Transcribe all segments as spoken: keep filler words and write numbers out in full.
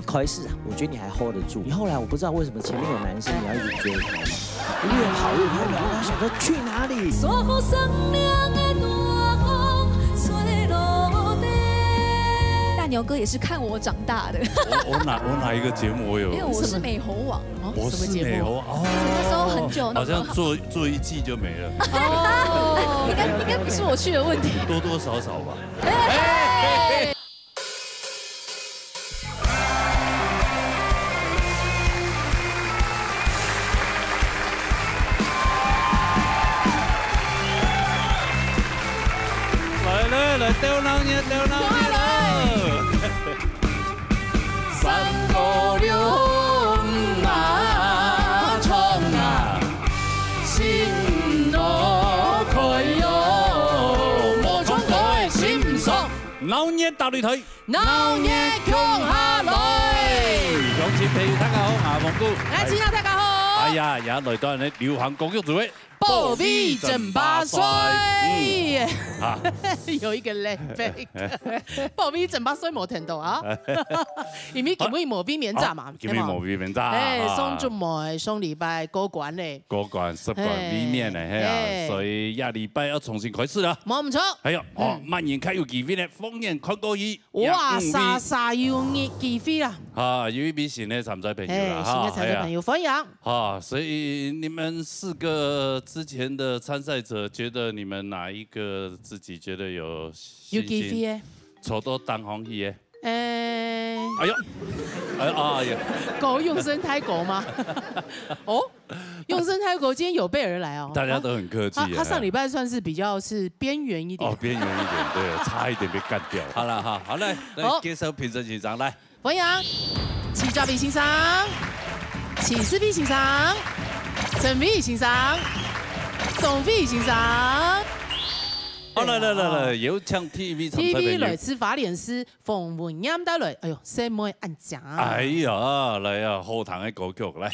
开始啊，我觉得你还 hold 得住。你后来我不知道为什么前面有男生，你要一直追他，你越跑越远，我想说去哪里？大牛哥也是看我长大的。我我哪我哪一个节目我有？因为我是美猴王。我是美猴哦。那时候很久，好像做做一季就没了。哦，应该应该不是我去的问题。多多少少吧。来来来，鬥鬧熱，鬥鬧热了！三五六五啊，冲啊，心路开哦，无冲过的心酸。闹热大擂台。 闹热共下来！乡亲朋友，大家好，我係峰哥。来，亲友大家好。哎呀，也來到咱流行歌曲組的保衛爭霸賽。啊，有一个 lag back，保衛爭霸賽無聽到啊，因為今日無衛冕賽嘛，今日無衛冕賽，哎，上週末上禮拜過關咧，過關十關衛冕咧，係啊，所以下禮拜要重新開始了。無毋著。哎喲，哦，萬人較有機會咧，放眼看過去。 哇，煞煞有機會啦！啊，有一批新的參賽朋友啦，新的參賽朋友歡迎。啊，所以你們四個之前的參賽者，覺得你們哪一個自己覺得有有機會？抽到單項去耶？哎，哎呦，哎啊呀，狗永生太狗嗎？哦。 永生太狗今天有備而來哦，大家都很客氣。他他上禮拜算是比較是邊緣一點，哦，邊緣一點，對，差一點被幹掉。好了哈，好來，來介紹評審先生來，歡迎徐嘉比先生、徐世斌先生、陳偉先生、鍾偉先生。好來來來來，有請第一位參賽朋友，來自花蓮市 馮文炎帶來，哎喲，細妹恁靚。哎呀，來啊，好聽个歌曲來。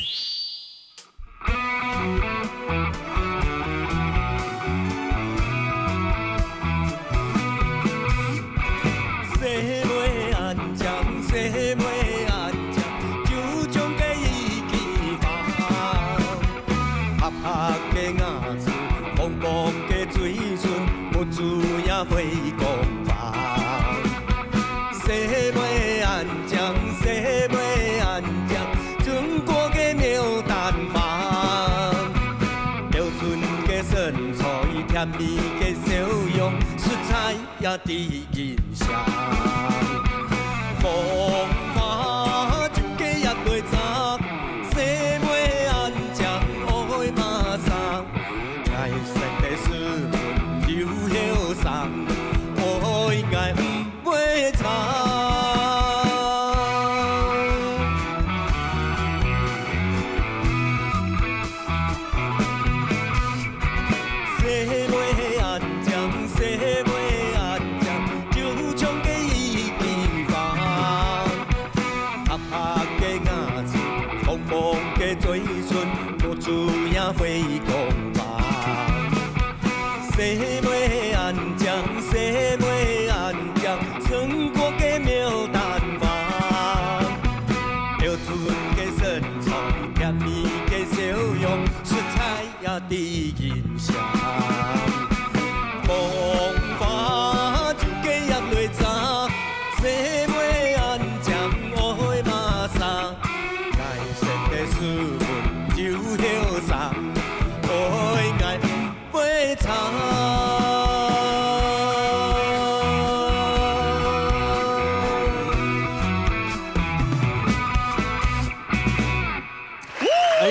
哎，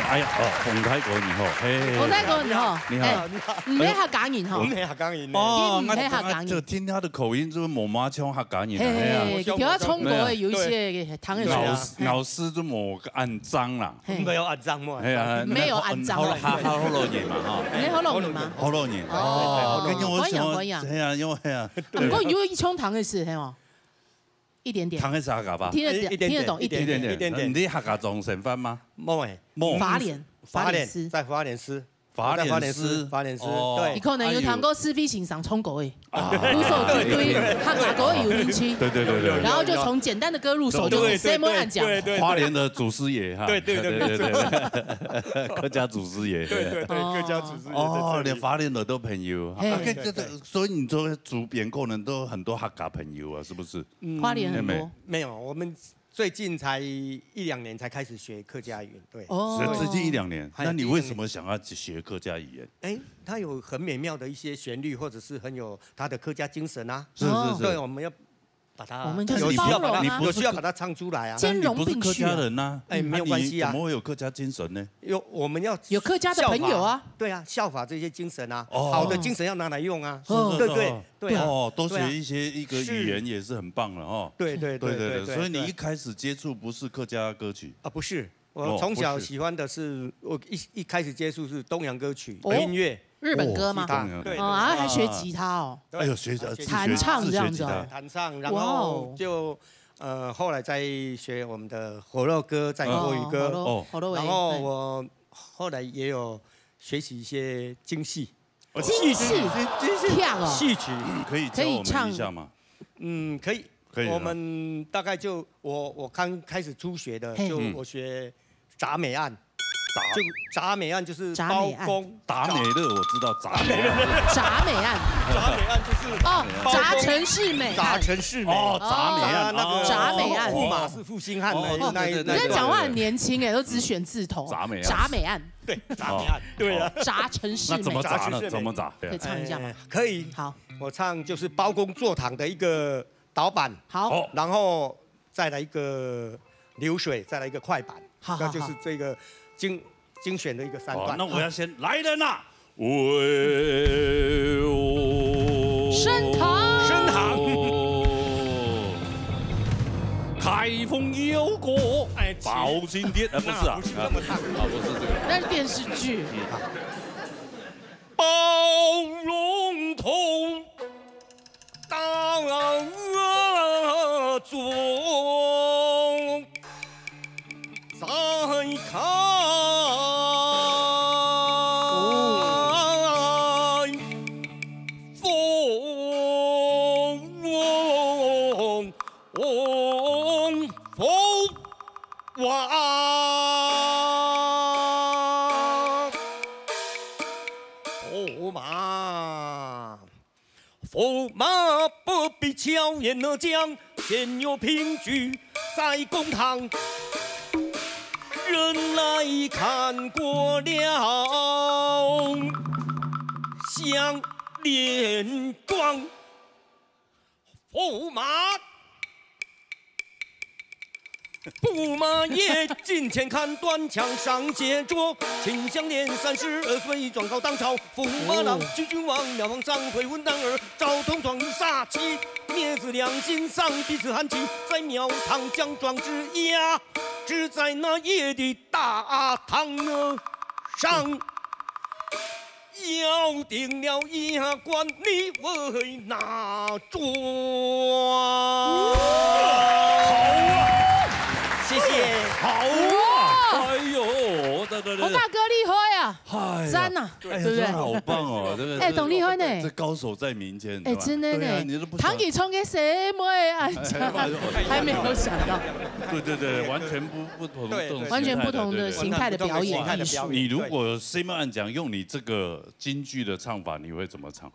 哎呀，哦，洪大哥你好，嘿，洪大哥你好，你好，你係客家人吼，你係客家人，哦，你係客家人，就聽他的口音，就是無嘛像客家人，係啊，佢聽到中國的有一些唐人，老師老師就無恁正啦，沒有恁正嘛，係啊，沒有恁正，好了，好好多年嘛哈，你好老年嗎？好多年，哦，跟我歡迎歡迎，係啊，因為係啊，不過你有一腔唐人是係哦。 一點點，唐人是客家吧？聽得聽得懂一點點，一點點。你客家庄生活嗎？無誒，無。花蓮，花蓮，在花蓮市。法蓮師，法蓮師，哦，對。你可能有聽過施費先生唱歌誒，啊。鼓手對客家歌有興趣，對，對，對，對。然後就從簡單的歌入手，就是Samuel恁樣。對，對，對。花蓮的祖師爺哈。對，對，對，對，對，對。客家祖師爺。對，對，對，哦。客家祖師爺在這裡。哦，連花蓮的都朋友。嘿。啊，跟這個，對，對。所以你說主編可能都很多客家朋友啊，是不是？嗯，花蓮很多。妹妹。沒有，我們最近才一兩年才開始學客家語，對。哦。是最近一兩年，哎，那你為什麼想要學客家語言？哎，它有很美妙的一些旋律，或者是很有它的客家精神啊。是，是，是。對，我們要把它，我們就是有需要把它，包容啊。有需要把它唱出來啊。兼容并蓄啊。那你不是客家人啊，哎，没有关系啊。那你怎么会有客家精神呢？有，我们要有客家的朋友啊。效法，对啊，效法这些精神啊，哦。好的精神要拿来用啊。是，是，是，对，对。是。 对啊，哦，多学一些一个语言也是很棒了哦。对，对，对，对，对，对，对，所以你一开始接触不是客家歌曲？啊，不是，我从小喜欢的是，哦，不是。我一，一开始接触是东洋歌曲，哦，音乐。日本歌吗？哦，吉他，东洋歌曲。对，哦，然后还学吉他哦。对，哎呦，学，呃，自学，弹唱这样子哦。自学吉他。弹唱，然后就，哇哦。呃，后来再学我们的河洛歌，再国语歌。哦，河洛，哦。河洛话，然后我后来也有学习一些京戏。 哦，京戏，京，京戏。跳哦。戏曲。可以教我们一下吗？可以唱。嗯，可以。可以啊。我们大概就，我，我刚开始初学的，嘿。就我学铡美案。铡，就铡美案就是包公。铡美案。铡美勒我知道，铡美案。铡美案。铡美案就是哦，包公。铡陈世美案。铡陈世美。哦，铡美案，哦，那个哦。铡美案。驸马是负心汉的，哦，那一，对，对，对。那一段。你这样讲话很年轻哎，都只选字头。铡美案。铡美案。 对，铡美案，哦。对啊。哦。铡陈世美。那怎么铡呢？铡陈世美。怎么铡？对。可以唱一下吗？哎，可以。好。我唱就是包公坐堂的一个倒板。好。好。然后再来一个流水，再来一个快板。好，好，那就是这个精，好。精选的一个三段。哦，那我要先来人啦！喂哦。升堂。升堂。开封有个，哎，包青天，哎，不是啊。那不是这么唱。啊，不是这个。那是电视剧。嗯。包龙头，大中。 再看。哦。凤凰，凤凰。驸马。 驸马不必巧言而将，先有凭据在公堂。人来看过了，响连庄。驸马 驸马爷近前看，端详上街桌，秦香莲三十二岁，状告当朝。驸马郎，哦。拒君王，庙房张飞，文旦儿，赵同庄，杀妻，灭子良心，丧彼此寒气，在庙堂讲状之意啊，只在那爷的大堂上。 要定了一官，你为哪桩？好啊！谢谢。好啊！哇！哎呦，对对对，洪大哥厉害啊！哎呀，赞啊，哎呀，对不对？真的好棒哦，对不对？哎，懂厉害呢。这高手在民间，哎，是吧？真的呢。对啊，你都不晓得。唐吉冲给谁摸啊？哎，哎，哎，还没有想到。对对对，完全不，不同，对，对，完全不同的形态的表演艺术。完全不同的形态的表演，你如果对。Simon 讲，用你这个京剧的唱法，你会怎么唱？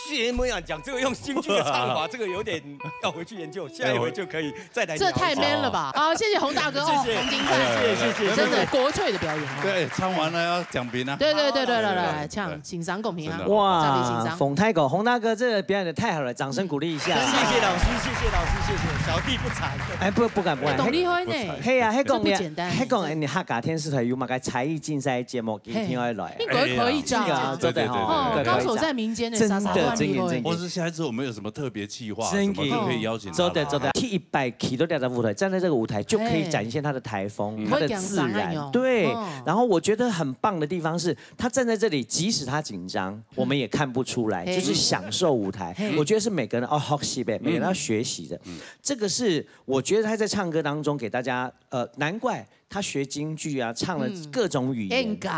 谢谢莫阳讲，这个用京剧的唱法，这个有点要回去研究，下一回就可以再来聊一下。这太 man 了吧！好，谢谢洪大哥哦，谢谢，洪金泰，谢谢，谢谢，真的国粹的表演哦。对，唱完了要讲评啊。对对对对对对，来，唱，请赏公平啊，真的。哇，赞美请赏。洪大哥，洪大哥这个表演的太好了，掌声鼓励一下。谢谢老师，谢谢老师，谢谢，小弟不才。哎，不，不敢，不敢。哎，懂厉害呢。嘿呀，还讲你，这不简单呢。还讲你客家电视台有么个才艺竞赛节目，一定要来。 应该可以这样子。哎呀，对对对对对。哦，高手在民间的，真的，真的，真的。莎莎，不然你会。或是下一次我们有什么特别企划，真的。什么都可以邀请他来。做得，做得。第一百期都在这舞台，站在这个舞台就可以展现他的台风，哎。他的自然。不会讲啥哎哟。对，哦。然后我觉得很棒的地方是，他站在这里，即使他紧张，嗯。我们也看不出来，嘿。就是享受舞台。嘿。我觉得是每个人，哦，学习呗，每个人要学习的。嗯。嗯。这个是我觉得他在唱歌当中给大家，呃，难怪他学京剧啊，唱了各种语言，演歌，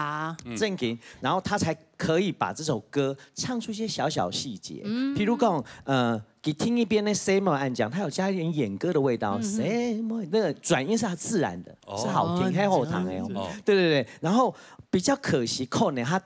正经，然后他才可以把这首歌唱出一些小小细节，譬如讲，呃，佢听一遍那 same 按讲，他有加一点演歌的味道，same 那个转音是他自然的，是好听，很好听的哦。对对对，然后比较可惜，可能他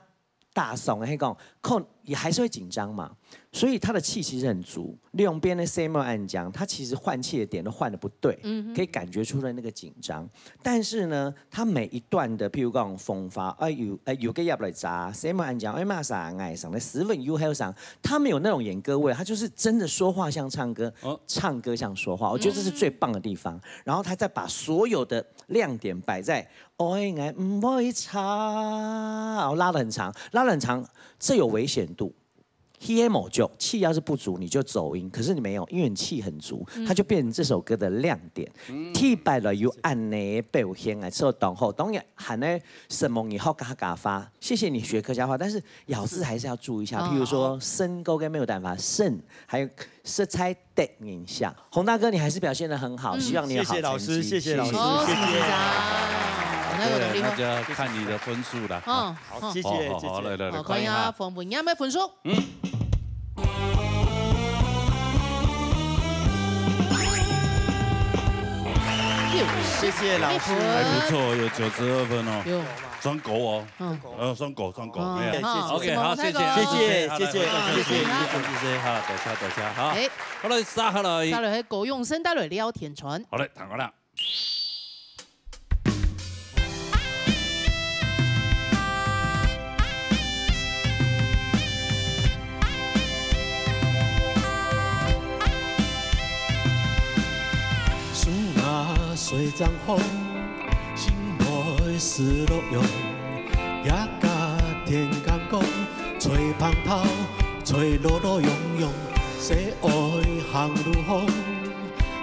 打爽的，讲，可也还是会紧张嘛，所以他的气其实很足。两边的 same 按讲，他其实换气的点都换的不对，可以感觉出来那个紧张。但是呢，他每一段的，譬如讲风发，哎有哎有个要来砸，same 按讲，哎马上哎上的十分有还有上，他没有那种演歌味，他就是真的说话像唱歌，唱歌像说话，我觉得这是最棒的地方。然后他再把所有的亮点摆在，哦，应该不会差，哦，拉的很长，拉的很长，这有危险度。He 某就气要是不足，你就走音。可是你没有，因为你气很足，它就变成这首歌的亮点。T 摆了有按呢表现啊，做懂后，当然喊呢什么你好嘎嘎发，谢谢你学客家话，但是咬字还是要注意一下。譬如说，生勾跟没有办法，生，还有色彩的影响。洪大哥，你还是表现得很好，希望你有好成绩。谢谢老师，谢谢老师，哦，谢谢。紧张，那个努力哦。那就要看你的分数了。哦，好，谢谢，谢谢。好，来来来，好，看一下看一下。冯文燕的分数。谢谢老师。还不错，有九十二分哦，有，双狗哦，嗯，呃，双狗，双狗，哦哎呀好 OK，什么好，谢谢，那个好谢谢谢谢好来谢谢谢谢谢谢谢谢哈，等一下，等一下哈。哎，好了，杀下来，下来还够用声带来聊天传。好嘞，谈过了。树林水涨風，心內失落樣，也甲天干講，吹芳頭，吹落落溶溶，細愛行路風。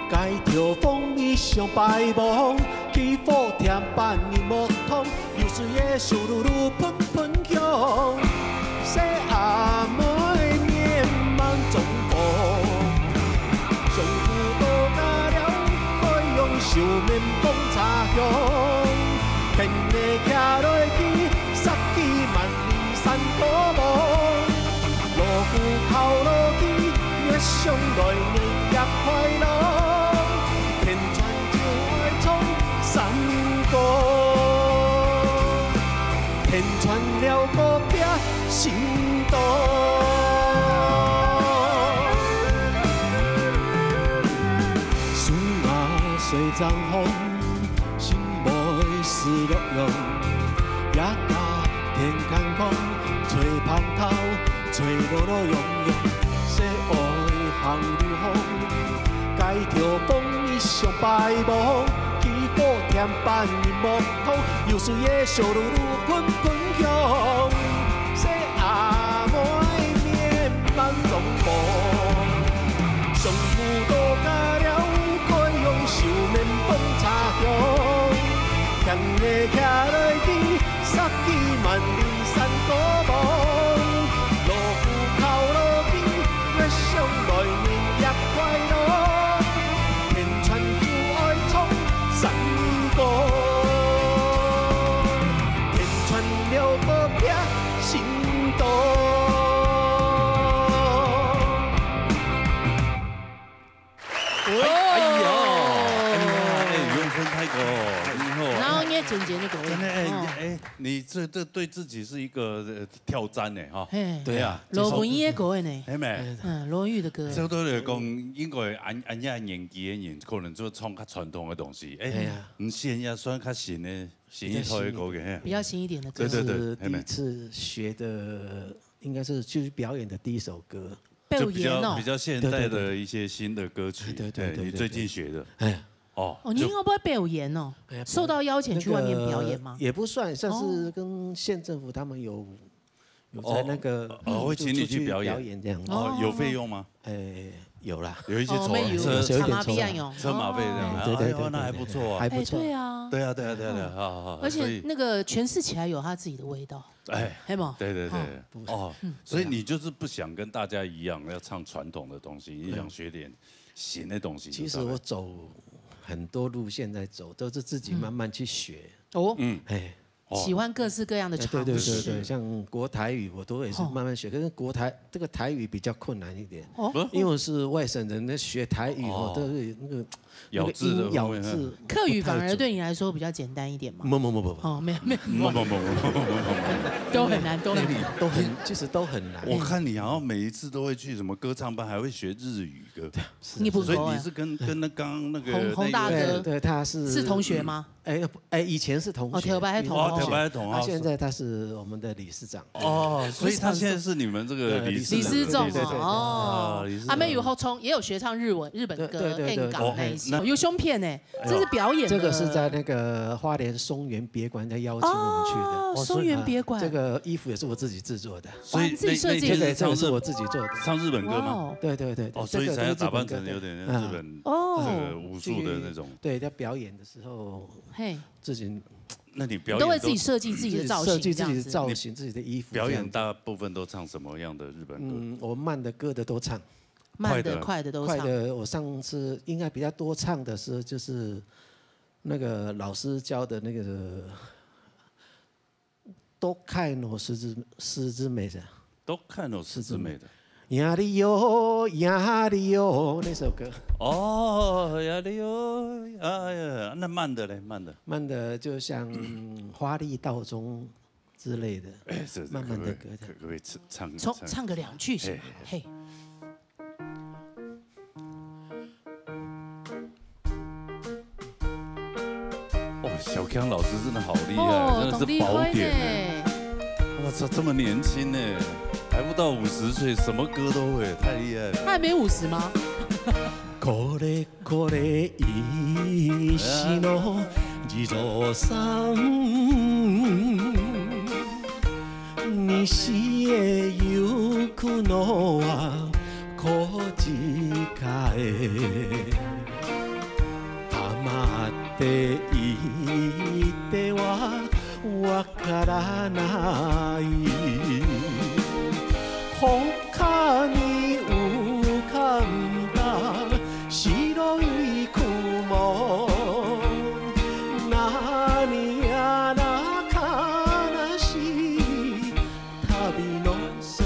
街頭風雨上擺望，起火添半日木桶，有時也燒嚕嚕噴噴香。細阿妹面mang中風，上古到甲了，愛用手面捧茶香。天地徛落去，殺氣萬里山高望。 鑼鼓敲落去，月上來日也快樂。天穿就愛唱山歌，天穿了个別心動。樹林水漲風，心內失落樣，也甲天干講，吹芳頭，吹落落溶溶，細愛行路風。街頭風雨上擺望，起火添半日木桶，有時也燒嚕嚕噴噴香。細阿妹面mang中風，上古到甲了，愛用手面捧茶香。天地徛落去，殺氣萬里山高望。鑼鼓敲落去，月上來日也快樂。天穿就愛唱山歌，天穿了个別心動。 哎哎呀，哎呀，哎，永春大哥，你好啊。然後你也真正的歌，真的哎哦哎，你这这对自己是一个呃挑战呢哈。嘿，对啊，罗文音的歌的呢，哎没，嗯，罗玉的歌，这都有讲，应该俺俺家年纪的人，可能就唱较传统的东西。哎哎呀，你现在算较新的新一代的歌曲。比较新一点的歌对，对是第一对妹妹次学的，应该是就是表演的第一首歌。表就比演哦较比。较现代的一些新的歌曲，对对对对对你最近学的哎，哦。哦，你就应该不会表演哦哎呀，受到邀请去外面表演吗那个？也不算，算是跟县政府他们有有在那个哦会请你去出表演表演这样。哦，有费用吗？哎，有啦。有一些哦，车没有，有有一点差马屁啊有，车马费这样哦啊，对对对哎呦那还不错啊。还不错对啊对啊对啊对啊，好好好。而且那个诠释起来有他自己的味道，哎，黑吗？对对对，哦，所以你就是不想跟大家一样要唱传统的东西，你想学点新的东西。其实我走很多路线在走，都是自己慢慢去学。哦，嗯，哎，喜欢各式各样的尝试。对对对对，像国台语我都也是慢慢学，可是国台这个台语比较困难一点，哦，因为我是外省人，那学台语哦，都是那个咬字的咬字，客语反而对你来说比较简单一点嘛。不不不不不，哦，没有没有，不不不不不不不不，都很难，都很难，都很其实都很难。我看你好像每一次都会去什么歌唱班，还会学日语歌。你不所以你是跟跟那刚刚那个洪洪大哥对，他是是同学吗？哎哎，以前是同学，哦，头白还同哦，头白同学，他现在他是我们的理事长。哦，所以他现在是你们这个理事理事长对对对哦，阿妹有后冲，也有学唱日文、日本歌、对对对对 N 港那一些，有胸片呢，这是表演的。这个是在那个花莲松原别馆在邀请我们去的。哦，松原别馆这个衣服也是我自己制作的，所以自己设计那那天这个这个是是唱日我自己做的。唱日本歌吗？哦，对对对对，哦，所以才要打扮成有这个点这个日本哦这个武术的那种。对，在表演的时候嘿，自己那你表演都会自己设计自己的造型，设计自己的这样子。造型、自己的衣服。表演这样子大部分都唱什么样的日本歌？嗯，我慢的歌的都唱，慢的、快的快的都唱。快的我上次应该比较多唱的是就是那个老师教的那个都看我狮子狮子妹的。都看哦，狮子妹的。呀哩哟呀哩哟那首歌，哦，呀哩哟，哎呀，那慢的嘞，慢的。慢的就像花笠道中之类的。哎，这这慢慢地可不可以歌这样可可不可以唱唱从唱个两句行吗？嘿，哦，小康老师真的好厉害，哦，真的是宝典呢。呢。我操，这么年轻呢，还不到五十岁，什么歌都会，太厉害了。他还没五十吗？これこれ石の地蔵さん、西へ行くのはこっちかえ、黙っていてはわからない。他に浮かんだ白い雲、何やら悲しい旅の空、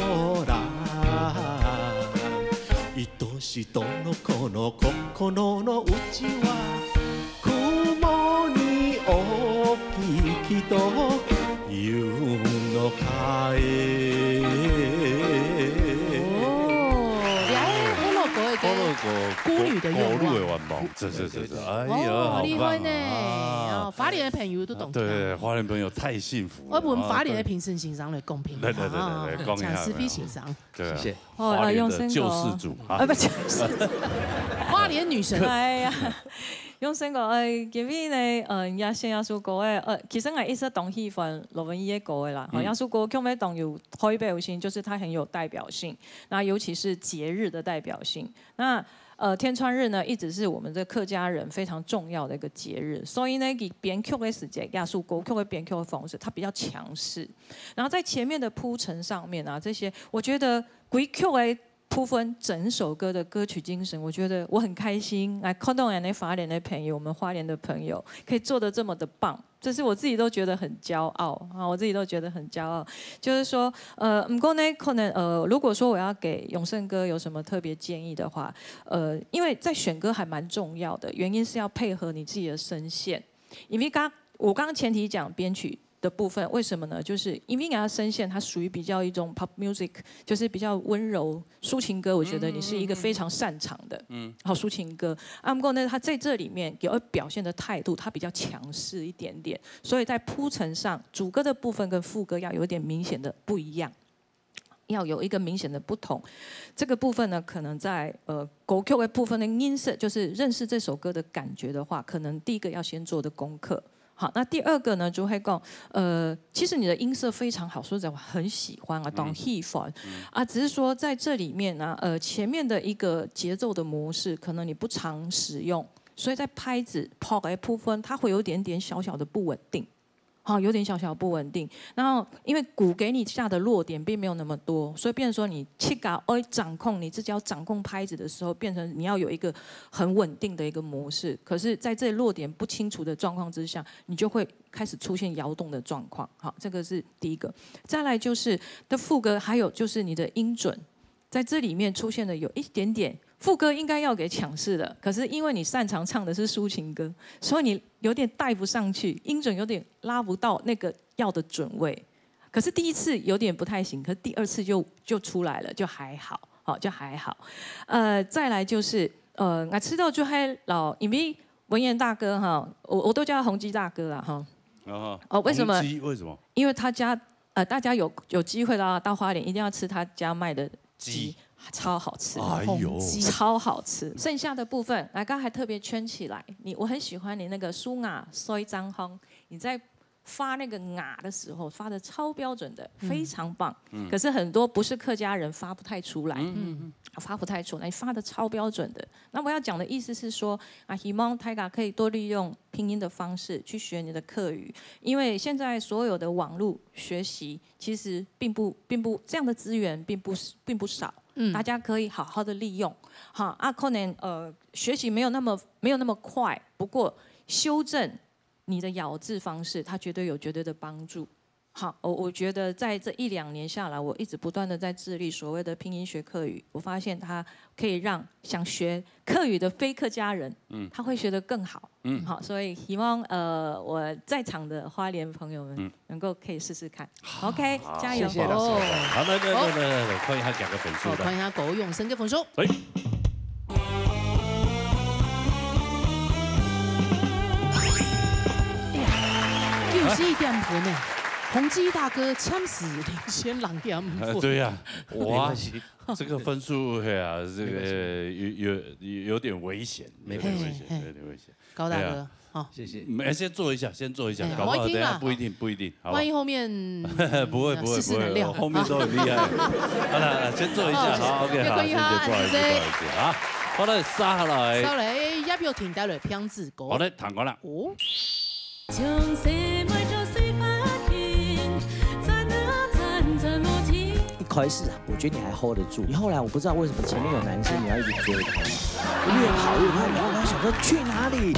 愛しとのこの心の内は雲に大きい木というのかえ。哦，你还有那个那个孤女的愿望孤女的愿望，这这这这，哎呀，哦，好棒厉害呢！啊哦，花莲的朋友都懂。对，花莲朋友太幸福了。我们花莲的啊评审先生来公平，对对对对对啊讲一下讲是非先生。对啊，谢谢花莲的救世主啊啊，，不，就是，花莲女神，哎呀，用生个，哎，今日呢，嗯，也先要说各位，呃，其实我一直当喜欢罗文一的歌的啦，好，嗯要说歌曲呢，当有代表性，就是它很有代表性。那尤其是节日的代表性。那呃，天穿日呢，一直是我们的客家人非常重要的一个节日，所以呢，佢编曲的时节，也是歌曲的编曲的方式，它比较强势。然后在前面的铺陈上面啊，这些我觉得歌曲的部分，整首歌的歌曲精神，我觉得我很开心。来看到我们花莲的朋友，我们花莲的朋友可以做得这么的棒，这是我自己都觉得很骄傲啊，我自己都觉得很骄傲。就是说，呃，不过呢，可能呃，如果说我要给永胜哥有什么特别建议的话，呃，因为在选歌还蛮重要的，原因是要配合你自己的声线，因为刚我刚刚前提讲编曲的部分，为什么呢？就是因为人家声线它属于比较一种 pop music，就是比较温柔抒情歌，我觉得你是一个非常擅长的，嗯，好抒情歌。啊，不过呢，他在这里面有表现的态度，他比较强势一点点，所以在铺陈上，主歌的部分跟副歌要有一点明显的不一样。要有一个明显的不同，这个部分呢，可能在呃歌曲的部分的音色，就是认识这首歌的感觉的话，可能第一个要先做的功课。好，那第二个呢，就会讲，呃，其实你的音色非常好，说实在，我很喜欢啊，当喜欢啊，只是说在这里面呢，呃，前面的一个节奏的模式，可能你不常使用，所以在拍子拍的部分，它会有点点小小的不稳定。哈，有点小小不稳定。然后因为鼓给你下的落点并没有那么多，所以变成说你自家要掌控，你自己要掌控拍子的时候，变成你要有一个很稳定的一个模式。可是在这落点不清楚的状况之下，你就会开始出现摇动的状况。好，这个是第一个。再来就是的副歌，还有就是你的音准，在这里面出现的有一点点，副歌应该要给抢势的，可是因为你擅长唱的是抒情歌，所以你有点带不上去，音准有点拉不到那个要的准位。可是第一次有点不太行，可是第二次就就出来了，就还好，好，就还好。呃，再来就是呃，我知道就还老，因为文言大哥哈，我我都叫他宏基大哥啦哈。然后哦为什么宏基为什么？因为他家呃，大家有有机会到到花莲，一定要吃他家卖的鸡，鸡超好吃。哎呦，超好吃，剩下的部分，来，刚才特别圈起来，你我很喜欢你那个苏雅衰张烘，你在发那个雅的时候发的超标准的，非常棒。可是很多不是客家人发不太出来，嗯发不太出来，发的超标准的。那我要讲的意思是说，啊，希望大家可以多利用拼音的方式去学你的客语，因为现在所有的网络学习其实并不并不这样的资源并不并不少，嗯大家可以好好的利用。哈啊，可能呃学习没有那么没有那么快，不过修正你的咬字方式，它绝对有绝对的帮助。好，我我觉得在这一两年下来，我一直不断的在致力所谓的拼音学客语，我发现它可以让想学客语的非客家人，嗯，他会学得更好。嗯，好，所以希望呃我在场的花莲朋友们，嗯，能够可以试试看。OK，加油！谢谢老师。好，来来来来来，看一下两个分数好，看的。一下高永生个分数。哎，哎呀，又是一点分呢。宏基大哥暂时领先两点五分。呃，对呀，哇没关系，这个分数呀，这个有有有有点危险，有点危险，嘿嘿有点危险。高大哥对啊，好，谢谢。没先做一下，先做一下，哎搞不好等一下我一听啊不一定不一定，好不好万一？后面不会不会不会，世事难料，后面都很厉害。好了，先做一下，好，OK，好，要可以哈谢谢，不好意思，谢谢不好意思啊。好了，杀下来，再来也不要停下来，片子歌。好嘞，弹完了。哦，从生活中水发现，赞啊赞，赞无停。一开始啊，我觉得你还 hold 得住，你后来我不知道为什么前面有男生，你要一直追他，越跑越快，然后我想说去哪里？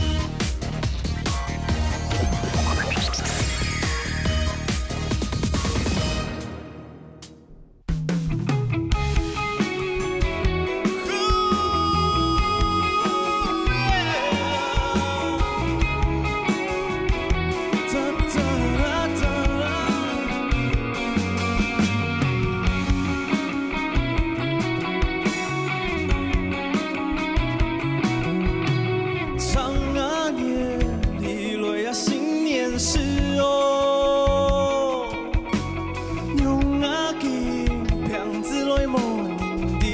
长啊年里来啊新年时哦，娘啊今平子来无人知，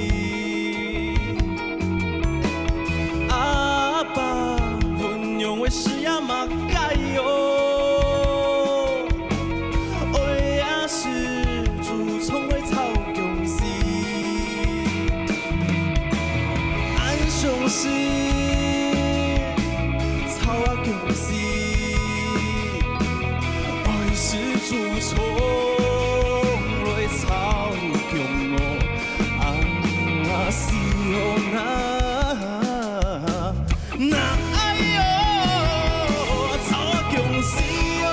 阿爸问娘为事啊么个哟。 爱啊是祖宗的草公司，俺相信草啊公司，爱是祖宗的草公哦，啊是哦那。 那哎哟，操，恭喜哦！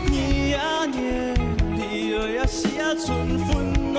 你呀，年里也是呀，春分咯。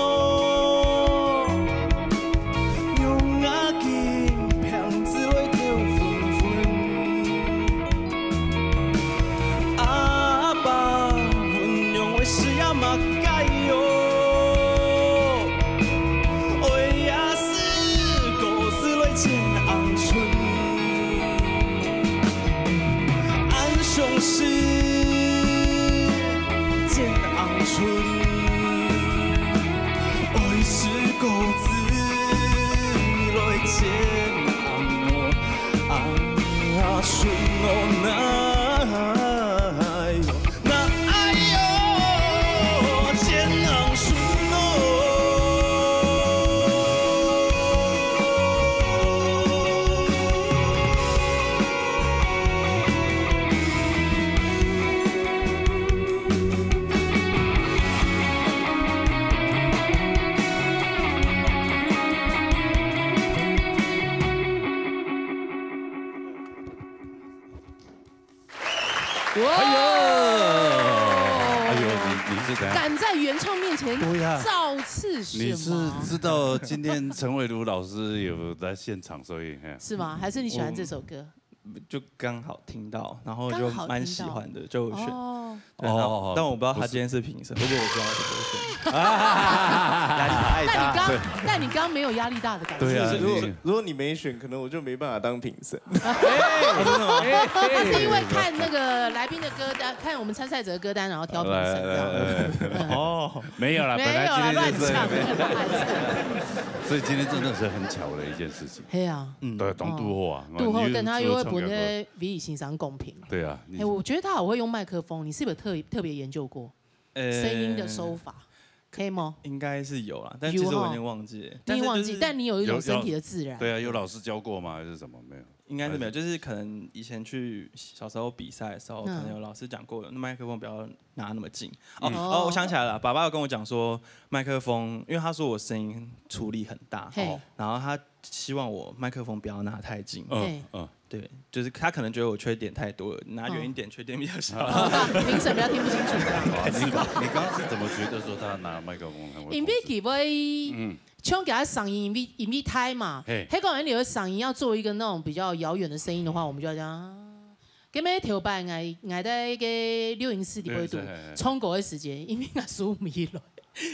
哎呦，哎呦，你你是怎样？敢在原唱面前对呀造次是吗？你是知道今天陈伟儒老师有来现场，所以嘿。是吗？还是你喜欢这首歌？就刚好听到，然后就蛮喜欢的，就有选。哦，对，然后哦，但我不知道他今天是评审，如果我知道，我就不会选。压力太大。但你刚，但你刚没有压力大的感觉。对啊，如果你如果你没选，可能我就没办法当评审。哎，真的吗？他是因为看那个来宾的歌单，看我们参赛者的歌单，然后挑评审这样。来来来来，哦，没有啦，没有啦，本来今天就是乱讲，乱讲。所以今天真的是很巧的一件事情。嘿啊，嗯，对，当拄好啊，哦，拄好，你等他又会分那个 V 先生公平。对啊，你哎，我觉得他好会用麦克风，你是不是有特特别研究过呃声音的收法？可以吗？应该是有啦，但其实我已经忘记了。有哈。你已经忘记，但是就是但你有一种身体的自然。有，有，对啊，有老师教过吗？还是什么？没有。应该是没有，还是就是可能以前去小时候比赛的时候，嗯。可能有老师讲过，那麦克风不要拿那么近。哦，嗯。哦，我想起来了，爸爸有跟我讲说，麦克风，因为他说我声音出力很大，嘿。哦，然后他希望我麦克风不要拿太近。嗯，嘿。嗯。对，就是他可能觉得我缺点太多了，拿远一点，嗯。缺点比较小。哦，评审比较听不清楚这样。哇，你刚，你刚刚是怎么觉得说他拿麦克风很会控制？因为佢會，嗯。像佢个声音，因為，因為大嘛，嘿。那个人有的声音要做一个那种比较遥远的声音的话，我们就要这样啊。跟没头摆，𠊎，𠊎在一个录音室里头录音室，嘿，嘿。唱歌的时间，因为我收毋起来。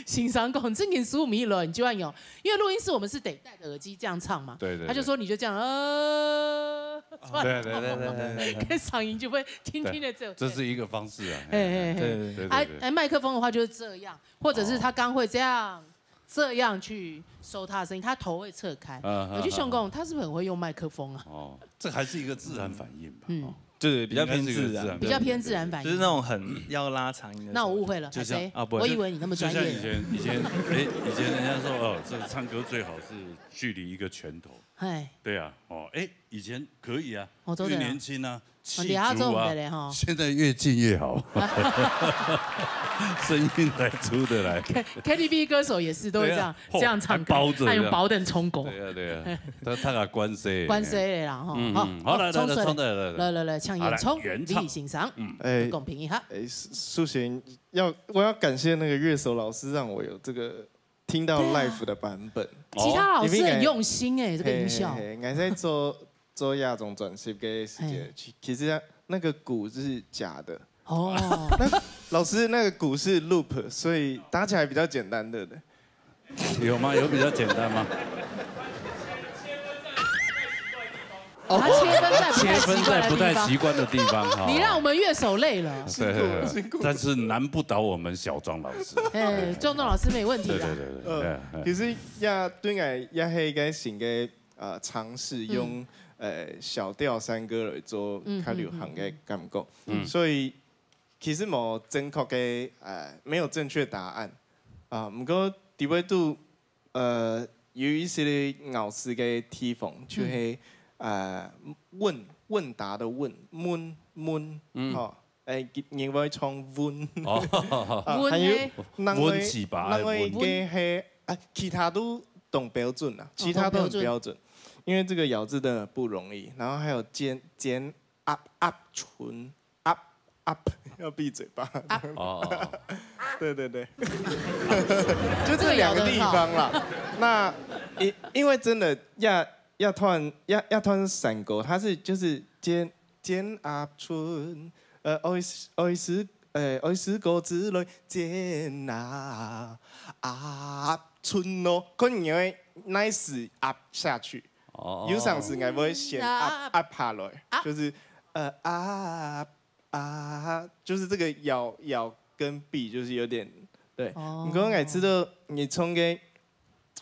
先生讲，正经收毋起来，你就要用，因为录音室我们是得戴着耳机这样唱嘛。对，对，他就说你就这样，呃，对。对，对，对，对，对，对。那声音就会轻轻地这样。对，这是一个方式啊。嘿，嘿，嘿。对，对，对，啊，对。哎，麦克风的话就是这样，或者是他刚会这样，哦。这样去收他的声音，他头会侧开。嗯，我就想讲，嗯，嗯。他是不是很会用麦克风啊？哦，这还是一个自然反应吧，嗯。哦。对，比较偏自然。应该是一个自然。比较偏自然反应。就是那种很要拉长音的时候。那我误会了，就像，还是？啊，不，我以为你那么专业。就像以前，以前，哎，以前人家说，哦，这个唱歌最好是距离一个拳头。嘿。对啊，哦，哎，以前可以啊，哦，真的啊。越年轻啊，哦，气足啊，你还要这种的嘞，哈。现在越近越好。声音来出得来。K-，KTV歌手也是都会这样，对啊，吼，这样唱歌，还包着这样。他用包凳充狗。对啊，对啊，他，他给关塞。关塞了啦，哈。嗯，好，好，好，来，来，冲出来。来，冲出来，来，来，来，来，唱好，来，原唱，李先生，嗯。哎，公平一下。哎，首，首先要，我要感谢那个乐手老师，让我有这个听到对啊。Live 的版本。其他老师很用心哎，哦。这个音效。嘿，嘿，嘿，俺在做，做亚洲转型的时间，嘿。其，其实那个鼓是假的。哦。那老师那个鼓是 loop，所以打起来比较简单，对不对？有吗？有比较简单吗？哦，他切分在不太习惯的地方。切分在不太习惯的地方，哈。你让我们乐手累了。对，对，对，辛苦了，辛苦了。但是难不倒我们小庄老师。哎，庄庄老师没问题啦。对，对，对，对，呃，对，对。其实也对俺也是一个新的，呃，尝试，嗯。用，呃，小调山歌来做嗯，较流行的感觉。嗯，嗯，嗯。所以其实无正确的，呃，没有正确答案。啊，不过底位度，呃，有一些咬字的地方，就嗯。是，呃，问，问答的问，问，问，嗯。吼，哎，你会唱问。哦。啊，问呢？还有，另外，问起吧，另外一个问。是，啊，其他都当标准啊，哦，其他都很标准。当标准。因为这个咬字真的不容易，然后还有尖，尖，up，up，唇，up，up，要闭嘴巴。Up。哦，哦，哦。对，对，对。就这两个地方啦。这个咬得很好。那因，因为真的要，要断，要，要断山歌，它是就是尖，尖 up 唇，呃，爱是，爱是，呃，爱是歌之类，尖啊，up 唇哦，可能你会 nice up 下去。哦。有常时我会先 up，up。Up 下来，啊。就是，呃，up，啊，就是这个咬，咬跟闭就是有点，对。哦。你刚刚也知道，你唱歌，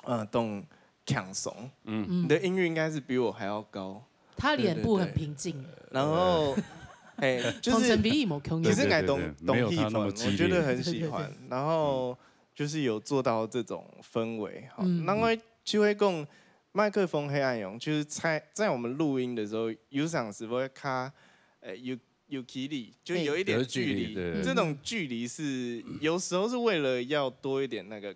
呃，当轻松，嗯。你的音域应该是比我还要高。他脸部很平静。对，对，对。然后，嘿，就是同陈比一模共样。其实我当，对，对，对，对，当喜欢，没有他那么激烈。我觉得很喜欢。对，对，对。然后就是有做到这种氛围，哈。嗯。然后就会讲麦克风黑暗用，就是在，在我们录音的时候，有常时会卡，呃，有，有距离，就有一点距离。哎。有距离，对。这种距离是，有时候是为了要多一点那个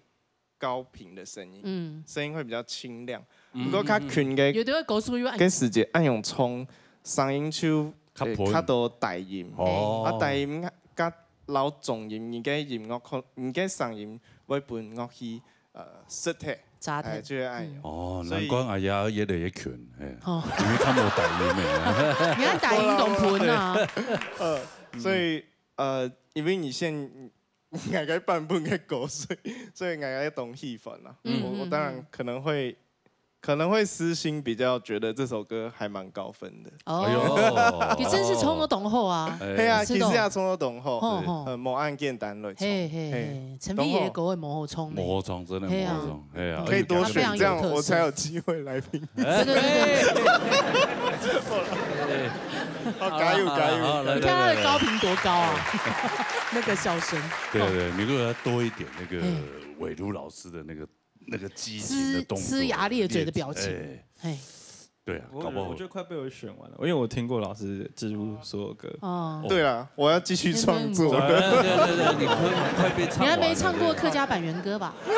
高频的声音，嗯。声音会比较清亮。嗯。不过较近的，有的会高速又暗。跟时节暗涌冲，声音就較，呃，較多低音。哦。啊，低音佮摎中音，你个音樂可，你个聲音會分樂器，呃，失調。差忒。哎，就係恁樣。嗯。哦，所以難怪阿爺越來越近，哎。哦。因為較無低音个。你看低音當分啊。呃，所以，呃，因為你現 𠊎个版本个歌，所以，所以𠊎个當喜歡啦。嗯，我，我當然可能會，嗯，嗯。可能會私心比較覺得這首歌還蠻高分的。哦。哎喲。佢真係唱到當好啊。哎。係啊，係咯。其實也唱到當好。吼，吼。呃，無恁簡單來唱。嘿，嘿，嘿。嘿。陳輝爺个歌也無好唱呢。無好唱，真的無好唱。嘿啊。嘿啊。可以多選，這樣我才有機會來評。 對，對，對，對。好，加油，好，加油，好，好，加油。你看他的高頻多高啊，那個笑聲。對，對，你如果要多一點那個偉如老師的那個，那個激情的動作，齜，齜牙咧嘴的表情。哎。嘿。對啊，我，搞不好。我覺得快被我選完了，因為我聽過老師幾乎所有歌。哦。對啊，我要繼續創作。對，對，對，對，你快，快被唱完了，你還沒唱過客家版原歌吧？對。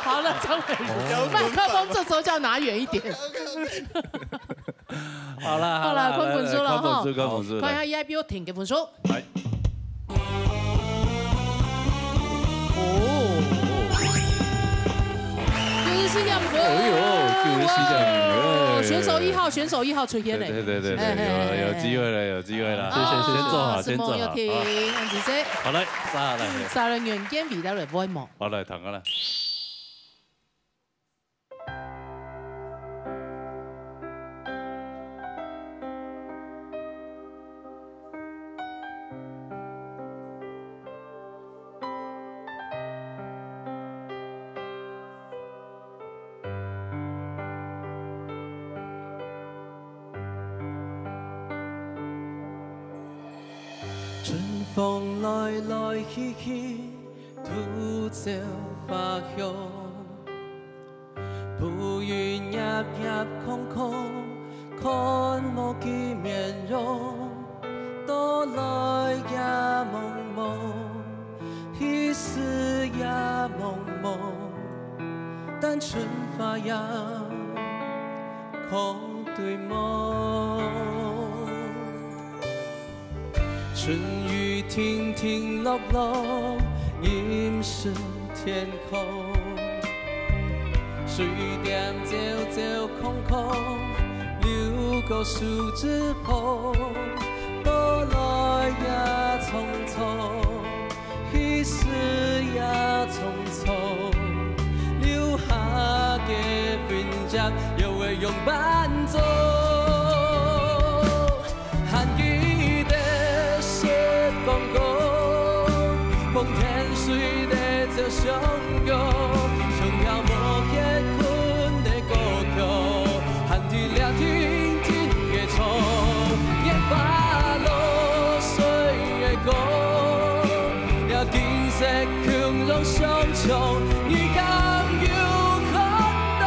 好了，張偉如，哦。麥克風這時候就要拿遠一點。 好啦，好啦，好啦，看分數了哈。來，來，看分數，看分數，來。看一下E I B有聽个分數。來。哦。九十四點五。哎喲，九十四點五，哇，哎。選手一號，選手一號出現了。對，對，對，對，對，哎，哎，哎，有，有機會了，有機會了。哦，先坐好，先坐好。什麼要聽？啊。安子生。好，來，再來。再來，袁建偉，再來，會無？好，來，聽啊，來。 春風來來去去， 獨照花香。浮雲葉葉空空，看無佢面容。到來也茫茫，去時也茫茫，但春花也空對望。 春雨停停落落，淋濕天空。水點走走空空，流過樹枝旁。到來也匆匆，去時也匆匆，留下个痕跡，又會仰般做？ 還記得時光過，風天水地照相共，像條無結婚个歌曲，還在這靜靜个窗，月花落水个光，這景色共樣相像，你敢有看到？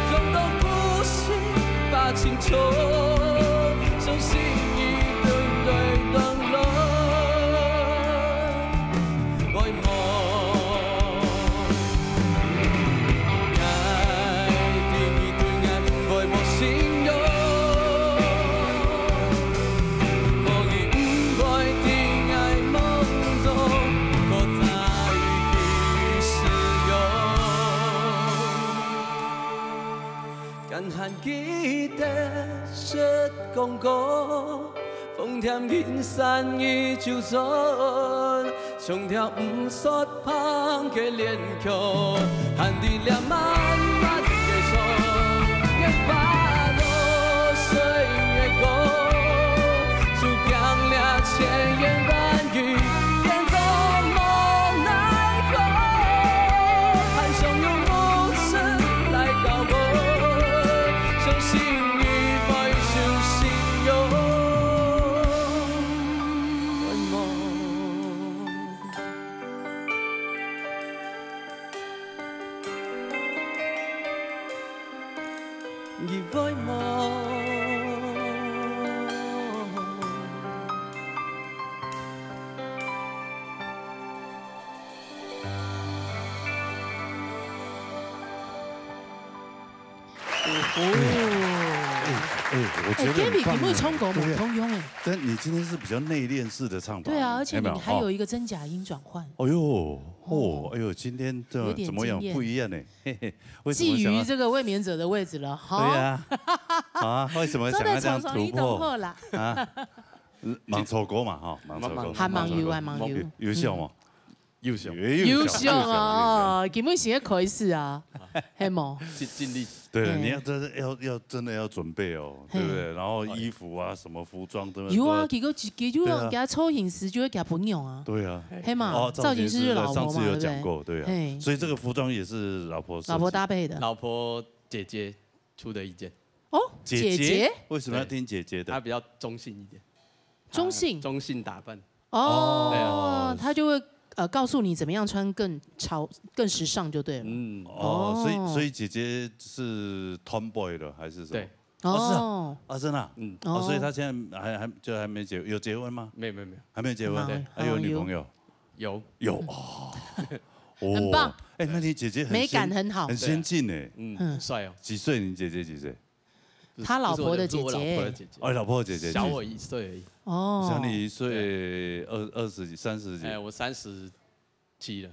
想到故事 把青春像細雨等待降落，愛望愛對你對眼，愛無信仰，無你毋會在𠊎夢中，過再去使用。 敢還記得時光過，風添銀山依舊轉，像條毋煞芳个戀曲，還在這漫漫个窗，月花落水个光，就將這千言萬語變作無奈 何，還想用目屎來交換，相信你會相信有愛無？ 你會無？哦吼！哎，我觉得很棒哎。哎，Gabby，你会唱歌吗？对啊。通用哎。但你今天是比较内敛式的唱法。对啊，而且你还有一个真假音转换。哎呦，哦，哎呦，今天这怎么样？有点惊艳。不一样呢？嘿嘿，为什么想要？觊觎这个卫冕者的位置了，哈。对啊。啊，为什么想要这样突破？坐在床上一动后啦。啊，蛮错过嘛，哈，蛮错过。还蛮有，还蛮有。有，有效吗？ 优秀。优秀。优秀啊，根本是个开始啊，系无？尽，尽力。对了，哎。你要真的要，要真的要准备哦，哎。对不对？然后衣服啊，什么服装，对不对？有啊，都要，结果，结果，对啊。人家造型师就会给他分享啊。对啊。嘿嘛，哦，造型师是老婆嘛，造型师，上次有讲过，对不对？对啊。嘿。所以这个服装也是老婆设计。老婆搭配的。老婆姐姐出的意见。哦，姐姐？姐姐？为什么要听姐姐的？对。她比较中性一点。中性？她中性打扮。 哦，对啊。他就会，呃，告诉你怎么样穿更潮、更时尚就对了。嗯。哦，所以，哦。所以姐姐是 tomboy 的还是什么？对。哦，是啊。哦。啊，真的啊？嗯。哦，所以她现在还，还，就还没结，有结婚吗？没有，没有，没有。还没有结婚？对。还有女朋友？有。有，哦。很棒。哦，哎，那你姐姐很先，美感很好。很先进哎。嗯，嗯。很帅哦。几岁？你姐姐几岁？ 他老婆的姐姐。不是，不是我的，是我老婆的姐姐。哦，老婆的姐姐。小我一岁而已。哦。小你一岁，对。二，二十几，三十几。哎，我三十七了。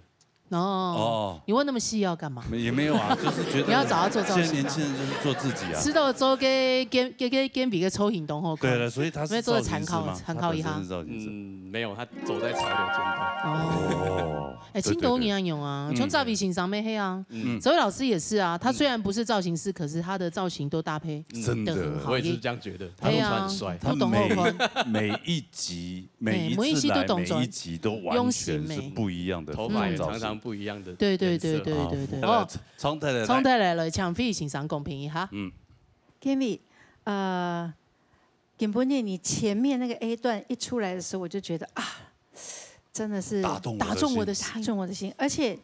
哦。哦。你问那么细要干嘛？没，也没有啊，就是觉得你要找他做造型啊。现在年轻人就是做自己啊。知道做给，给，给，给，给比个抽行动后。对了，所以他是造型师吗？因为做个参考，参考一下。他本身是造型师。嗯，没有，他走在潮流尖端。哦。哦。哎，对，对，对。青豆一样用啊，嗯。像赵比先生也黑啊。 嗯。哲伟老师也是啊，他虽然不是造型师，嗯。可是他的造型都搭配得很好，真的。我也是这样觉得，他都穿很帅。对啊，不懂后款。他每，每一集，每一次来，哎，每一集都动作，每一集都完全是不一样的服装造型。用心欸。头发也常常不一样的颜色。对，对，对，对，对，对。哦，哦，常态来了，常态来了，请费先生公平一下。嗯。Kimi，呃，根本你前面那个 A 段一出来的时候，我就觉得啊，真的是打动我的心。打中我的心。打中我的心，而且